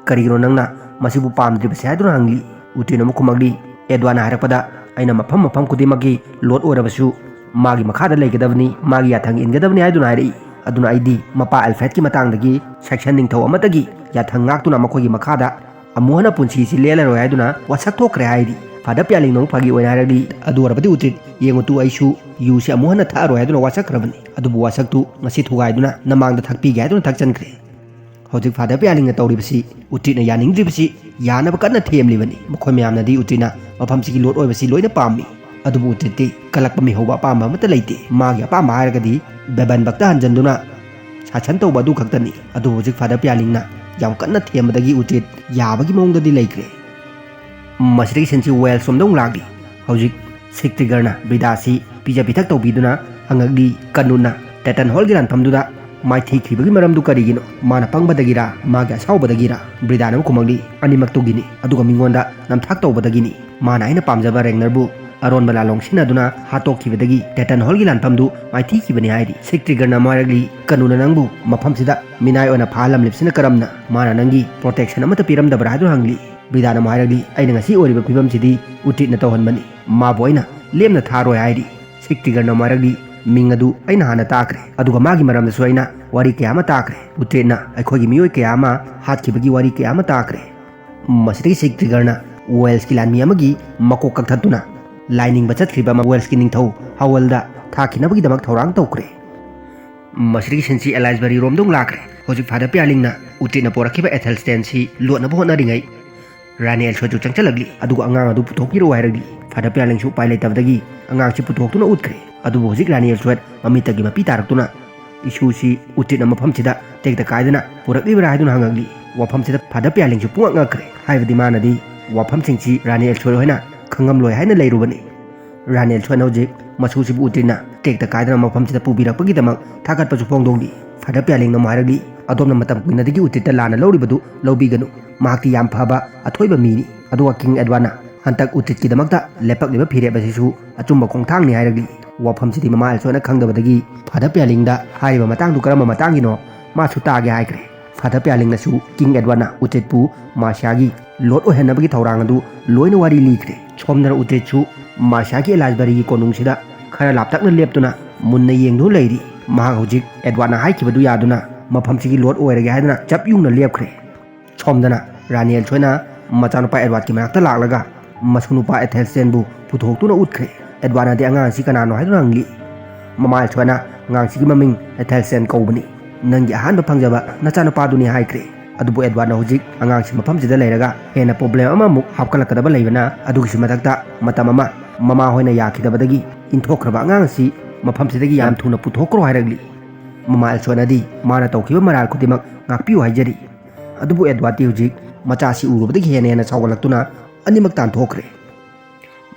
ꯀꯔꯤꯒꯤꯅꯣ ꯅꯪꯅ ꯃꯁꯤꯕꯨ ꯄꯥꯝꯗ꯭ꯔꯤꯕꯁꯦ ꯍꯥꯏꯗꯨꯅ ꯍꯪꯂꯤ꯫ ꯎꯇ꯭ꯔꯤꯠꯅ ꯑꯃꯨꯛ ꯈꯨꯝꯃꯛꯂꯤ, "ꯑꯦꯗꯋꯥꯔꯗꯅ ꯍꯥꯏꯔꯛꯄꯗ ꯑꯩꯅ ꯃꯐꯝ ꯃꯐꯝ ꯈꯨꯗꯤꯡꯃꯛꯀꯤ ꯂꯣꯔꯗ ꯑꯣꯏꯔꯕꯁꯨ ꯃꯥꯒꯤ ꯃꯈꯥꯗ ꯂꯩꯒꯗꯕꯅꯤ, ꯃꯥꯒꯤ ꯌꯥꯊꯪ ꯏꯟꯒꯗꯕꯅꯤ" ꯍꯥꯏꯗꯨꯅ ꯍꯥꯏꯔꯛꯏ꯫ ꯑꯗꯨꯅ ꯑꯩꯗꯤ ꯃꯄꯥ ꯑꯦꯜꯐ꯭ꯔꯦꯗꯀꯤ ꯃꯇꯥꯡꯗꯒꯤ ꯁꯦꯛꯁꯟ ꯅꯤꯡꯊꯧ ꯑꯃꯠꯇꯒꯤ ꯌꯥꯊꯪ ꯉꯥꯛꯇꯨꯅ ꯃꯈꯣꯏꯒꯤ ꯃꯈꯥꯗ ꯑꯃꯨꯛ ꯍꯟꯅ ꯄꯨꯟꯁꯤꯁꯤ ꯂꯦꯜꯂꯔꯣꯏ ꯍꯥꯏꯗꯨꯅ ꯋꯥꯁꯛ ꯊꯣꯛꯈ꯭ꯔꯦ ꯍꯥꯏꯔꯤ꯫ ꯐꯥꯗꯔ ꯄꯤꯌꯥꯂꯤꯡꯅ ꯑꯃꯨꯛ ꯐꯥꯒꯤ ꯑꯣꯏꯅ ꯍꯥꯏꯔꯛꯂꯤ, "ꯑꯗꯨ ꯑꯣꯏꯔꯕꯗꯤ ꯎꯇ꯭ꯔꯤꯠ, ꯌꯦꯡꯉꯨ ꯇꯨ, ꯑꯩꯁꯨ ꯌꯨꯁꯤ ꯑꯃꯨꯛ ꯍꯟꯅ ꯊꯛꯑꯔꯣꯏ ꯍꯥꯏꯗꯨꯅ ꯋꯥꯁꯛꯈ꯭ꯔꯕꯅꯤ꯫ ꯑꯗꯨꯕꯨ ꯋꯥꯁꯛꯇꯨ ꯉꯁꯤ ꯊꯨꯒꯥꯏꯗꯨꯅ ꯅꯃꯥꯡꯗ ꯊꯛꯄꯤꯒꯦ" ꯍꯥꯏꯗꯨꯅ ꯊꯛꯆꯟꯈ꯭ꯔꯦ꯫ ꯍꯧꯖꯤꯛ ꯐꯥꯗꯔ ꯄꯤꯌꯥꯂꯤꯡꯅ ꯇꯧꯔꯤꯕꯁꯤ ꯎꯇ꯭ꯔꯤꯠꯅ ꯌꯥꯅꯤꯡꯗ꯭ꯔꯤꯕꯁꯤ ꯌꯥꯅꯕ ꯀꯟꯅ ꯊꯦꯝꯂꯤꯕꯅꯤ꯫ ꯃꯈꯣꯏ ꯃꯌꯥꯝꯅꯗꯤ ꯎꯇ꯭ꯔꯤꯠꯅ ꯃꯐꯝꯁꯤꯒꯤ ꯂꯣꯔꯗ ꯑꯣꯏꯕꯁꯤ ꯂꯣꯏꯅ ꯄꯥꯝꯃꯤ꯫ ꯑꯗꯨꯕꯨ ꯎꯇ꯭ꯔꯤꯠꯇꯤ ꯀꯜꯂꯛꯄ ꯃꯤꯍꯧꯕ ꯑꯄꯥꯝꯕ ꯑꯃꯠꯇ ꯂꯩꯇꯦ꯫ ꯃꯥꯒꯤ ꯑꯄꯥꯝꯕ ꯍꯥꯏꯔꯒꯗꯤ ꯕꯦꯕꯟꯕꯛꯇ ꯍꯟꯖꯟꯗꯨꯅ ꯁꯥꯁꯟ ꯇꯧꯕ ꯑꯗꯨ ꯈꯛꯇꯅꯤ꯫ ꯑꯗꯨꯕꯨ ꯍꯧꯖꯤꯛ ꯐꯥꯗꯔ ꯄꯤꯌꯥꯂꯤꯡꯅ ꯌꯥꯝ ꯀꯟꯅ ꯊꯦꯝꯕꯗꯒꯤ ꯎꯇ꯭ꯔꯤꯠ ꯌꯥꯕꯒꯤ ꯃꯑꯣꯡꯗꯗꯤ ꯂꯩꯈ꯭ꯔꯦ꯫ ꯃꯁꯤꯗꯒꯤ ꯁꯤꯟꯁꯤ ꯋꯦꯜꯁ ꯔꯣꯝꯗ ꯑꯃꯨꯛ ꯂꯥꯛꯂꯤ꯫ ꯍꯧꯖꯤꯛ ꯁꯤꯛꯇ꯭ꯔꯤꯒꯔꯅ ꯕ꯭ꯔꯤꯗꯥꯁꯤ ꯄꯤꯖ ꯄꯤꯊꯛ ꯇꯧꯕꯤꯗꯨꯅ ꯍꯪꯉꯛꯂꯤ, "ꯀꯅꯨꯅ ꯇꯦꯇꯟ ꯍꯣꯜꯒꯤ ꯂꯥꯟꯐꯝꯗꯨꯗ ꯃꯥꯏꯊꯤꯈꯤꯕꯒꯤ ꯃꯔꯝꯗꯨ ꯀꯔꯤꯒꯤꯅꯣ? ꯃꯥꯅ ꯄꯪꯕꯗꯒꯤꯔ, ꯃꯥꯒꯤ ꯑꯁꯥꯎꯕꯗꯒꯤꯔ?" ꯕ꯭ꯔꯤꯗꯥꯅ ꯑꯃꯨꯛ ꯈꯨꯝꯃꯛꯂꯤ, "ꯑꯅꯤꯃꯛꯇꯨꯒꯤꯅꯤ, ꯑꯗꯨꯒ ꯃꯤꯉꯣꯟꯗ ꯅꯝꯊꯥꯛ ꯇꯧꯕꯗꯒꯤꯅꯤ꯫ ꯃꯥꯅ ꯑꯩꯅ ꯄꯥꯝꯖꯕ ꯔꯦꯡꯅꯔꯕꯨ ꯑꯔꯣꯟꯕ ꯂꯥꯂꯣꯡ ꯁꯤꯖꯤꯟꯅꯗꯨꯅ ꯍꯥꯠꯇꯣꯛꯈꯤꯕꯗꯒꯤ ꯇꯦꯇꯟ ꯍꯣꯜꯒꯤ ꯂꯥꯟꯐꯝꯗꯨ ꯃꯥꯏꯊꯤꯈꯤꯕꯅꯤ" ꯍꯥꯏꯔꯤ꯫ ꯁꯤꯛꯇ꯭ꯔꯤꯒꯔꯅ ꯑꯃꯨꯛ ꯍꯥꯏꯔꯛꯂꯤ, "ꯀꯅꯨꯅ ꯅꯪꯕꯨ ꯃꯐꯝꯁꯤꯗ ꯃꯤꯅꯥꯏ ꯑꯣꯏꯅ ꯐꯥꯍꯜꯂꯝꯂꯤꯕꯁꯤꯅ ꯀꯔꯝꯅ? ꯃꯥꯅ ꯅꯪꯒꯤ ꯄ꯭ꯔꯣꯇꯦꯛꯁꯟ ꯑꯃꯠꯇ ꯄꯤꯔꯝꯗꯕ꯭ꯔꯥ?" ꯍꯥꯏꯗꯨꯅ ꯍꯪꯂꯤ꯫ ꯕ꯭ꯔꯤꯗꯥꯅ ꯑꯃꯨꯛ ꯍꯥꯏꯔꯛꯂꯤ, "ꯑꯩꯅ ꯉꯁꯤ ꯑꯣꯏꯔꯤꯕ ꯐꯤꯕꯝꯁꯤꯗꯤ ꯎꯇ꯭ꯔꯤꯠꯅ ꯇꯧꯍꯟꯕꯅꯤ꯫ ꯃꯥꯕꯨ ꯑꯩꯅ ꯂꯦꯝꯅ ꯊꯥꯔꯣꯏ" ꯍꯥꯏꯔꯤ꯫ ꯁꯤꯛꯇ꯭ꯔꯤꯒꯔꯅ ꯑꯃꯨꯛ ꯍꯥꯏꯔꯛꯂꯤ, "ꯃꯤꯡ ꯑꯗꯨ ꯑꯩꯅ ꯍꯥꯟꯅ ꯇꯥꯈ꯭ꯔꯦ, ꯑꯗꯨꯒ ꯃꯥꯒꯤ ꯃꯔꯝꯗꯁꯨ ꯑꯩꯅ ꯋꯥꯔꯤ ꯀꯌꯥ ꯑꯃ ꯇꯥꯈ꯭ꯔꯦ꯫ ꯎꯇ꯭ꯔꯤꯠꯅ ꯑꯩꯈꯣꯏꯒꯤ ꯃꯤꯑꯣꯏ ꯀꯌꯥ ꯑꯃ ꯍꯥꯠꯈꯤꯕꯒꯤ ꯋꯥꯔꯤ ꯀꯌꯥ ꯑꯃ ꯇꯥꯈ꯭ꯔꯦ"꯫ ꯃꯁꯤꯗꯒꯤ ꯁꯤꯛꯇ꯭ꯔꯤꯒꯔꯅ ꯋꯦꯜꯁꯀꯤ ꯂꯥꯟꯃꯤ ꯑꯃꯒꯤ ꯃꯀꯣꯛ ꯀꯛꯊꯠꯇꯨꯅ ꯂꯥꯏꯅꯤꯡꯕ ꯆꯠꯈ꯭ꯔꯤꯕ ꯑꯃ ꯋꯦꯜꯁꯀꯤ ꯅꯤꯡꯊꯧ ꯍꯋꯜꯗ ꯊꯥꯈꯤꯅꯕꯒꯤꯗꯃꯛ ꯊꯧꯔꯥꯡ ꯇꯧꯈ꯭ꯔꯦ꯫ ꯃꯁꯤꯗꯒꯤ ꯁꯤꯟꯁꯤ ꯑꯦꯂꯥꯏꯁꯕꯔꯤ ꯔꯣꯝꯗ ꯑꯃꯨꯛ ꯂꯥꯛꯈ꯭ꯔꯦ꯫ ꯍꯧꯖꯤꯛ ꯐꯥꯗꯔ ꯄꯤꯌꯥꯂꯤꯡꯅ ꯎꯇ꯭ꯔꯤꯠꯅ ꯄꯣꯔꯛꯈꯤꯕ ꯑꯦꯊꯦꯜꯁ꯭ꯇꯦꯟꯁꯤ ꯂꯣꯠꯅꯕ ꯍꯣꯠꯅꯔꯤꯉꯩ, ꯔꯥꯅꯤ ꯑꯦꯜꯁꯣꯏꯗꯁꯨ ꯆꯪꯁꯤꯜꯂꯛꯂꯤ꯫ "ꯑꯗꯨꯒ ꯑꯉꯥꯡ ꯑꯗꯨ ꯄꯨꯊꯣꯛꯄꯤꯔꯛꯑꯣ" ꯍꯥꯏꯔꯛꯂꯤ꯫ ꯐꯥꯗꯔ ꯄꯤꯌꯥꯂꯤꯡꯁꯨ ꯎꯄꯥꯏ ꯂꯩꯇꯕꯗꯒꯤ ꯑꯉꯥꯡꯁꯤ ꯄꯨꯊꯣꯛꯇꯨꯅ ꯎꯠꯈ꯭ꯔꯦ꯫ ꯑꯗꯨꯕꯨ ꯍꯧꯖꯤꯛ ꯔꯥꯅꯤ ꯑꯦꯜꯁꯣꯏꯗ ꯃꯃꯤꯠꯇꯒꯤ ꯃꯄꯤ ꯇꯥꯔꯛꯇꯨꯅ, "ꯏꯁꯨꯁꯤ ꯎꯇ꯭ꯔꯤꯠꯅ ꯃꯐꯝꯁꯤꯗ ꯇꯦꯛꯇ ꯀꯥꯏꯗꯅ ꯄꯨꯔꯛꯂꯤꯕ꯭ꯔꯥ?" ꯍꯥꯏꯗꯨꯅ ꯍꯪꯉꯛꯂꯤ꯫ ꯋꯥꯐꯝꯁꯤꯗ ꯐꯥꯗꯔ ꯄꯤꯌꯥꯂꯤꯡꯁꯨ ꯄꯨꯡꯉꯛ ꯉꯛꯈ꯭ꯔꯦ꯫ ꯍꯥꯏꯕꯗꯤ ꯃꯥꯅꯗꯤ ꯋꯥꯐꯝꯁꯤꯡꯁꯤ ꯔꯥꯅꯤ ꯑꯦꯜꯁꯣꯏ ꯍꯣꯏꯅ ꯈꯪꯉꯝꯂꯣꯏ ꯍꯥꯏꯅ ꯂꯩꯔꯨꯕꯅꯤ꯫ ꯔꯥꯅꯤ ꯑꯦꯜꯁꯣꯏꯅ ꯍꯧꯖꯤꯛ ꯃꯁꯨꯁꯤꯕꯨ ꯎꯇ꯭ꯔꯤꯠꯅ ꯇꯦꯛꯇ ꯀꯥꯏꯗꯅ ꯃꯐꯝꯁꯤꯗ ꯄꯨꯕꯤꯔꯛꯄꯒꯤꯗꯃꯛ ꯊꯥꯒꯠꯄꯁꯨ ꯐꯣꯡꯗꯣꯛꯂꯤ꯫ ꯐꯥꯗꯔ ꯄꯤꯌꯥꯂꯤꯡꯅ ꯑꯃꯨꯛ ꯍꯥꯏꯔꯛꯂꯤ, "ꯑꯗꯣꯝꯅ ꯃꯇꯝ ꯀꯨꯏꯅꯗꯒꯤ ꯎꯇ꯭ꯔꯤꯠꯇ ꯂꯥꯟꯅ ꯂꯧꯔꯤꯕꯗꯨ ꯂꯧꯕꯤꯒꯅꯨ꯫ ꯃꯍꯥꯛꯇꯤ ꯌꯥꯝ ꯐꯕ ꯑꯊꯣꯏꯕ ꯃꯤꯅꯤ꯫ ꯑꯗꯨꯒ ꯀꯤꯡ ꯑꯦꯗꯋꯥꯔꯗꯅ ꯍꯟꯗꯛ ꯎꯇ꯭ꯔꯤꯠꯀꯤꯗꯃꯛꯇ ꯂꯦꯞꯄꯛꯂꯤꯕ ꯐꯤꯔꯦꯞ ꯑꯁꯤꯁꯨ ꯑꯆꯨꯝꯕ ꯈꯣꯡꯊꯥꯡꯅꯤ" ꯍꯥꯏꯔꯛꯂꯤ꯫ ꯋꯥꯐꯝꯁꯤꯗꯤ ꯃꯃꯥ ꯑꯦꯜꯁꯣꯏꯅ ꯈꯪꯗꯕꯗꯒꯤ ꯐꯥꯗꯔ ꯄꯤꯌꯥꯂꯤꯡꯗ ꯍꯥꯏꯔꯤꯕ ꯃꯇꯥꯡꯗꯨ ꯀꯔꯝꯕ ꯃꯇꯥꯡꯒꯤꯅꯣ ꯃꯥꯁꯨ ꯇꯥꯒꯦ ꯍꯥꯏꯈ꯭ꯔꯦ꯫ ꯐꯥꯗꯔ ꯄꯤꯌꯥꯂꯤꯡꯅꯁꯨ ꯀꯤꯡ ꯑꯦꯗꯋꯥꯔꯗꯅ ꯎꯇ꯭ꯔꯤꯠꯄꯨ ꯃꯥꯔꯁꯤꯌꯥꯒꯤ ꯂꯣꯔꯗ ꯑꯣꯏꯍꯟꯅꯕꯒꯤ ꯊꯧꯔꯥꯡ ꯑꯗꯨ ꯂꯣꯏꯅ ꯋꯥꯔꯤ ꯂꯤꯈ꯭ꯔꯦ꯫ ꯁꯣꯝꯗꯅ ꯎꯇ꯭ꯔꯤꯠꯁꯨ ꯃꯥꯔꯁꯤꯌꯥꯒꯤ ꯑꯦꯂꯥꯏꯁꯕꯔꯤꯒꯤ ꯀꯣꯅꯨꯡꯁꯤꯗ ꯈꯔ ꯂꯥꯞꯇꯛꯅ ꯂꯦꯞꯇꯨꯅ ꯃꯨꯟꯅ ꯌꯦꯡꯗꯨꯅ ꯂꯩꯔꯤ꯫ ꯃꯍꯥꯛ ꯍꯧꯖꯤꯛ ꯑꯦꯗꯋꯥꯔꯗꯅ ꯍꯥꯏꯈꯤꯕꯗꯨ ꯌꯥꯗꯨꯅ ꯃꯐꯝꯁꯤꯒꯤ ꯂꯣꯔꯗ ꯑꯣꯏꯔꯒꯦ ꯍꯥꯏꯗꯨꯅ ꯆꯞ ꯌꯨꯡꯅ ꯂꯦꯞꯈ꯭ꯔꯦ꯫ ꯁꯣꯝꯗꯅ ꯔꯥꯅꯤ ꯑꯦꯜꯁꯣꯏꯅ ꯃꯆꯥꯅꯨꯄꯥ ꯑꯦꯗꯋꯥꯔꯗꯀꯤ ꯃꯅꯥꯛꯇ ꯂꯥꯛꯂꯒ ꯃꯁꯨ ꯅꯨꯄꯥ ꯑꯦꯊꯦꯜꯁꯇꯦꯟꯕꯨ ꯄꯨꯊꯣꯛꯇꯨꯅ ꯎꯠꯈ꯭ꯔꯦ꯫ ꯑꯦꯗꯋꯥꯔꯗꯅꯗꯤ ꯑꯉꯥꯡ ꯑꯁꯤ ꯀꯅꯥꯅꯣ ꯍꯥꯏꯗꯨꯅ ꯍꯪꯂꯤ꯫ ꯃꯃꯥ ꯑꯦꯜꯁꯣꯏꯅ "ꯑꯉꯥꯡꯁꯤꯒꯤ ꯃꯃꯤꯡ ꯑꯦꯊꯦꯜꯁꯇꯦꯟ ꯀꯧꯕꯅꯤ꯫ ꯅꯪꯒꯤ ꯑꯍꯥꯟꯕ ꯐꯪꯖꯕ ꯅꯆꯥꯅꯨꯄꯥꯗꯨꯅꯤ" ꯍꯥꯏꯈ꯭ꯔꯦ꯫ ꯑꯗꯨꯕꯨ ꯑꯦꯗꯋꯥꯔꯗꯅ ꯍꯧꯖꯤꯛ ꯑꯉꯥꯡꯁꯤ ꯃꯐꯝꯁꯤꯗ ꯂꯩꯔꯒ ꯍꯦꯟꯅ ꯄ꯭ꯔꯣꯕ꯭ꯂꯦꯝ ꯑꯃꯃꯨꯛ ꯍꯥꯞꯀꯠꯂꯛꯀꯗꯕ ꯂꯩꯕꯅ, ꯑꯗꯨꯒꯤꯁꯨ ꯃꯊꯛꯇ ꯃꯇꯝ ꯑꯃ ꯃꯃꯥ ꯍꯣꯏꯅ ꯌꯥꯈꯤꯗꯕꯗꯒꯤ ꯏꯟꯊꯣꯛꯈ꯭ꯔꯕ ꯑꯉꯥꯡ ꯑꯁꯤ ꯃꯐꯝꯁꯤꯗꯒꯤ ꯌꯥꯝ ꯊꯨꯅ ꯄꯨꯊꯣꯛꯈ꯭ꯔꯣ ꯍꯥꯏꯔꯛꯂꯤ꯫ ꯃꯃꯥ ꯑꯦꯜꯁꯣꯏꯅꯗꯤ ꯃꯥꯅ ꯇꯧꯈꯤꯕ ꯃꯔꯥꯜ ꯈꯨꯗꯤꯡꯃꯛ ꯉꯥꯛꯄꯤꯌꯨ ꯍꯥꯏꯖꯔꯤ꯫ ꯑꯗꯨꯕꯨ ꯑꯦꯗꯋꯥꯔꯗꯇꯤ ꯍꯧꯖꯤꯛ ꯃꯆꯥꯁꯤ ꯎꯔꯨꯕꯗꯒꯤ ꯍꯦꯟꯅ ꯍꯦꯟꯅ ꯁꯥꯎꯒꯠꯂꯛꯇꯨꯅ ꯑꯅꯤꯃꯛ ꯇꯥꯟꯊꯣꯛꯈ꯭ꯔꯦ꯫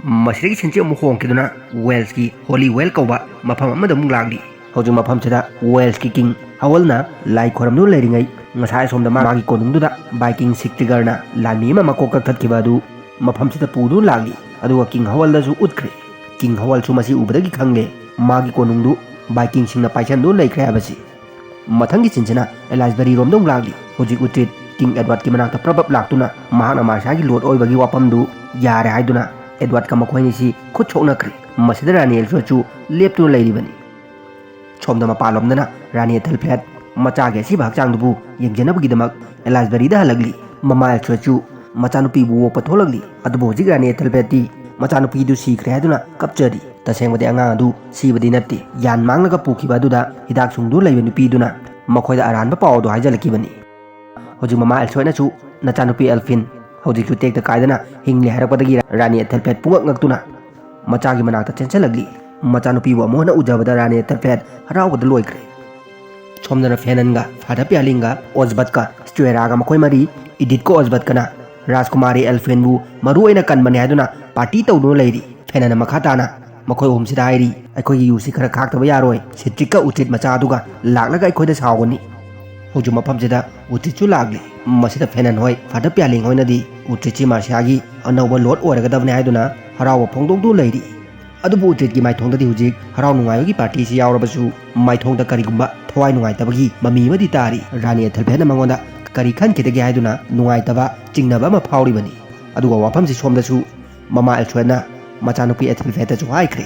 ꯃꯁꯤꯗꯒꯤ ꯁꯤꯟꯁꯤ ꯑꯃꯨꯛ ꯍꯣꯡꯈꯤꯗꯨꯅ ꯋꯦꯜꯁꯀꯤ ꯍꯣꯂꯤ ꯋꯦꯜ ꯀꯧꯕ ꯃꯐꯝ ꯑꯃꯗ ꯑꯃꯨꯛ ꯂꯥꯛꯂꯤ꯫ ꯍꯧꯖꯤꯛ ꯃꯐꯝꯁꯤꯗ ꯋꯦꯜꯁꯀꯤ ꯀꯤꯡ ꯍꯋꯜꯅ ꯂꯥꯏ ꯈꯣꯏꯔꯝꯗꯨꯅ ꯂꯩꯔꯤꯉꯩ, ꯉꯁꯥꯏ ꯑꯁꯣꯝꯗ ꯃꯥꯒꯤ ꯀꯣꯅꯨꯡꯗꯨꯗ ꯕꯥꯏꯀꯤꯡ ꯁꯤꯛꯇ꯭ꯔꯤꯒꯔꯅ ꯂꯥꯟꯃꯤ ꯑꯃ ꯃꯀꯣꯛ ꯀꯛꯊꯠꯈꯤꯕ ꯑꯗꯨ ꯃꯐꯝꯁꯤꯗ ꯄꯨꯗꯨꯅ ꯂꯥꯛꯂꯤ꯫ ꯑꯗꯨꯒ ꯀꯤꯡ ꯍꯋꯜꯗꯁꯨ ꯎꯠꯈ꯭ꯔꯦ꯫ ꯀꯤꯡ ꯍꯋꯜꯁꯨ ꯃꯁꯤ ꯎꯕꯗꯒꯤ ꯈꯪꯂꯦ ꯃꯥꯒꯤ ꯀꯣꯅꯨꯡꯗꯨ ꯕꯥꯏꯀꯤꯡꯁꯤꯡꯅ ꯄꯥꯏꯁꯟꯗꯨꯅ ꯂꯩꯈ꯭ꯔꯦ ꯍꯥꯏꯕꯁꯤ꯫ ꯃꯊꯪꯒꯤ ꯁꯤꯟꯁꯤꯅ ꯑꯦꯂꯥꯏꯁꯕꯔꯤ ꯔꯣꯝꯗ ꯑꯃꯨꯛ ꯂꯥꯛꯂꯤ꯫ ꯍꯧꯖꯤꯛ ꯎꯇ꯭ꯔꯤꯠ ꯀꯤꯡ ꯑꯦꯗꯋꯥꯔꯗꯀꯤ ꯃꯅꯥꯛꯇ ꯄ꯭ꯔꯞ ꯄ꯭ꯔꯞ ꯂꯥꯛꯇꯨꯅ ꯃꯍꯥꯛꯅ ꯃꯥꯔꯁꯤꯌꯥꯒꯤ ꯂꯣꯔꯗ ꯑꯣꯏꯕꯒꯤ ꯋꯥꯐꯝꯗꯨ ꯌꯥꯔꯦ ꯍꯥꯏꯗꯨꯅ ꯑꯦꯗꯋꯥꯔꯗꯀ ꯃꯈꯣꯏ ꯑꯅꯤꯁꯤ ꯈꯨꯠ ꯁꯣꯛꯅꯈ꯭ꯔꯦ꯫ ꯃꯁꯤꯗ ꯔꯥꯅꯤ ꯑꯦꯜꯁꯣꯏꯁꯨ ꯂꯦꯞꯇꯨꯅ ꯂꯩꯔꯤꯕꯅꯤ꯫ ꯁꯣꯝꯗ ꯃꯄꯥꯟꯂꯣꯝꯗꯅ ꯔꯥꯅꯤ ꯑꯦꯊꯦꯜꯐ꯭ꯂꯦꯠ ꯃꯆꯥꯒꯤ ꯑꯁꯤꯕ ꯍꯛꯆꯥꯡꯗꯨꯕꯨ ꯌꯦꯡꯖꯅꯕꯒꯤꯗꯃꯛ ꯑꯦꯂꯥꯏꯁꯕꯔꯤꯗ ꯍꯜꯂꯛꯂꯤ꯫ ꯃꯃꯥ ꯑꯦꯜꯁꯣꯏꯁꯨ ꯃꯆꯥꯅꯨꯄꯤꯕꯨ ꯑꯣꯛꯄ ꯊꯣꯛꯂꯛꯂꯤ꯫ ꯑꯗꯨꯕꯨ ꯍꯧꯖꯤꯛ ꯔꯥꯅꯤ ꯑꯦꯊꯦꯜꯐ꯭ꯂꯦꯠꯇꯤ ꯃꯆꯥꯅꯨꯄꯤꯗꯨ ꯁꯤꯈ꯭ꯔꯦ ꯍꯥꯏꯗꯨꯅ ꯀꯞꯆꯔꯤ꯫ ꯇꯁꯦꯡꯕꯗꯤ ꯑꯉꯥꯡ ꯑꯗꯨ ꯁꯤꯕꯗꯤ ꯅꯠꯇꯦ, ꯌꯥꯟ ꯃꯥꯡꯂꯒ ꯄꯨꯈꯤꯕ ꯑꯗꯨꯗ ꯍꯤꯗꯥꯛ ꯁꯨꯡꯗꯨꯅ ꯂꯩꯕ ꯅꯨꯄꯤꯗꯨꯅ ꯃꯈꯣꯏꯗ ꯑꯔꯥꯟꯕ ꯄꯥꯎ ꯑꯗꯨ ꯍꯥꯏꯖꯤꯜꯂꯛꯈꯤꯕꯅꯤ꯫ ꯍꯧꯖꯤꯛ ꯃꯃꯥ ꯑꯦꯜꯁꯣꯏꯅꯁꯨ ꯅꯆꯥꯅꯨꯄꯤ ꯑꯦꯜꯐꯤꯟ ꯍꯧꯖꯤꯛꯁꯨ ꯇꯦꯛꯇ ꯀꯥꯏꯗꯅ ꯍꯤꯡꯂꯤ ꯍꯥꯏꯔꯛꯄꯗꯒꯤ ꯔꯥꯅꯤ ꯑꯦꯊꯦꯜꯐ꯭ꯂꯦꯠ ꯄꯨꯡꯉꯛ ꯉꯛꯇꯨꯅ ꯃꯆꯥꯒꯤ ꯃꯅꯥꯛꯇ ꯆꯦꯟꯁꯤꯜꯂꯛꯂꯤ꯫ ꯃꯆꯥꯅꯨꯄꯤꯕꯨ ꯑꯃꯨꯛ ꯍꯟꯅ ꯎꯖꯕꯗ ꯔꯥꯅꯤ ꯑꯦꯊꯦꯜꯐ꯭ꯂꯦꯠ ꯍꯔꯥꯎꯕꯗ ꯂꯣꯏꯈ꯭ꯔꯦ꯫ ꯁꯣꯝꯗꯅ ꯐꯦꯅꯟꯒ ꯐꯥꯗꯔ ꯄꯤꯌꯥꯂꯤꯡꯒ ꯑꯣꯖꯕꯠꯀ ꯁ꯭ꯇꯨꯑꯦꯔꯥꯒ ꯃꯈꯣꯏ ꯃꯔꯤ, ꯏꯗꯤꯠꯀ ꯑꯣꯖꯕꯠꯀꯅ ꯔꯥꯖꯀꯨꯃꯥꯔꯤ ꯑꯦꯜꯐꯦꯟꯕꯨ ꯃꯔꯨ ꯑꯣꯏꯅ ꯀꯟꯕꯅꯤ ꯍꯥꯏꯗꯨꯅ ꯄꯥꯔꯇꯤ ꯇꯧꯗꯨꯅ ꯂꯩꯔꯤ꯫ ꯐꯦꯅꯟꯅ ꯃꯈꯥ ꯇꯥꯅ ꯃꯈꯣꯏ ꯑꯍꯨꯝꯁꯤꯗ ꯍꯥꯏꯔꯤ, "ꯑꯩꯈꯣꯏꯒꯤ ꯌꯨꯁꯤ ꯈꯔ ꯈꯥꯛꯇꯕ ꯌꯥꯔꯣꯏ꯫ ꯁꯤꯇ꯭ꯔꯤꯛꯀ ꯎꯇ꯭ꯔꯤꯠ ꯃꯆꯥ ꯑꯗꯨꯒ ꯂꯥꯛꯂꯒ ꯑꯩꯈꯣꯏꯗ ꯁꯥꯎꯒꯅꯤ"꯫ ꯍꯧꯖꯤꯛ ꯃꯐꯝꯁꯤꯗ ꯎꯇ꯭ꯔꯤꯠꯁꯨ ꯂꯥꯛꯂꯤ꯫ ꯃꯁꯤꯗ ꯐꯦꯅꯟ ꯍꯣꯏ ꯐꯥꯗꯔ ꯄꯤꯌꯥꯂꯤꯡ ꯍꯣꯏꯅꯗꯤ ꯎꯇ꯭ꯔꯤꯠꯁꯤ ꯃꯥꯔꯁꯤꯌꯥꯒꯤ ꯑꯅꯧꯕ ꯂꯣꯔꯗ ꯑꯣꯏꯔꯒꯗꯕꯅꯤ ꯍꯥꯏꯗꯨꯅ ꯍꯔꯥꯎꯕ ꯐꯣꯡꯗꯣꯛꯇꯨꯅ ꯂꯩꯔꯤ꯫ ꯑꯗꯨꯕꯨ ꯎꯇ꯭ꯔꯤꯠꯀꯤ ꯃꯥꯏꯊꯣꯡꯗꯗꯤ ꯍꯧꯖꯤꯛ ꯍꯔꯥꯎ ꯅꯨꯡꯉꯥꯏꯕꯒꯤ ꯄꯥꯔꯇꯤꯁꯤ ꯌꯥꯎꯔꯕꯁꯨ, ꯃꯥꯏꯊꯣꯡꯗ ꯀꯔꯤꯒꯨꯝꯕ ꯊꯋꯥꯏ ꯅꯨꯡꯉꯥꯏꯇꯕꯒꯤ ꯃꯃꯤ ꯑꯃꯗꯤ ꯇꯥꯔꯤ꯫ ꯔꯥꯅꯤ ꯑꯦꯊꯦꯜꯐꯦꯠꯅ ꯃꯉꯣꯟꯗ ꯀꯔꯤ ꯈꯟꯈꯤꯗꯒꯦ ꯍꯥꯏꯗꯨꯅ ꯅꯨꯡꯉꯥꯏꯇꯕ ꯆꯤꯡꯅꯕ ꯑꯃ ꯐꯥꯎꯔꯤꯕꯅꯤ꯫ ꯑꯗꯨꯒ ꯋꯥꯐꯝꯁꯤ ꯁꯣꯝꯗꯁꯨ ꯃꯃꯥ ꯑꯦꯜꯐ꯭ꯔꯦꯗꯅ ꯃꯆꯥꯅꯨꯄꯤ ꯑꯦꯊꯦꯜꯐꯦꯠꯇꯁꯨ ꯍꯥꯏꯈ꯭ꯔꯦ꯫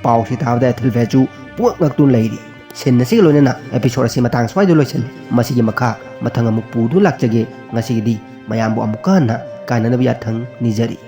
ꯄꯥꯎꯁꯤ ꯇꯥꯕꯗ ꯑꯦꯊꯦꯜꯐꯦꯠꯁꯨ ꯄꯨꯡꯉꯛ ꯉꯛꯇꯨꯅ ꯂꯩꯔꯤ꯫ ꯁꯤꯟ ꯑꯁꯤꯒ ꯂꯣꯏꯅꯅ ꯑꯦꯄꯤꯁꯣꯗ ꯑꯁꯤ ꯃꯇꯥꯡ ꯁ꯭ꯋꯥꯏꯗ ꯂꯣꯏꯁꯤꯜꯂꯤ꯫ ꯃꯁꯤꯒꯤ ꯃꯈꯥ ꯃꯊꯪ ꯑꯃꯨꯛ ꯄꯨꯗꯨꯅ ꯂꯥꯛꯆꯒꯦ꯫ ꯉꯁꯤꯒꯤꯗꯤ ꯃꯌꯥꯝꯕꯨ ꯑꯃꯨꯛꯀ ꯍꯟꯅ ꯀꯥꯏꯅꯅꯕ ꯌꯥꯊꯪ ꯅꯤꯖꯔꯤ꯫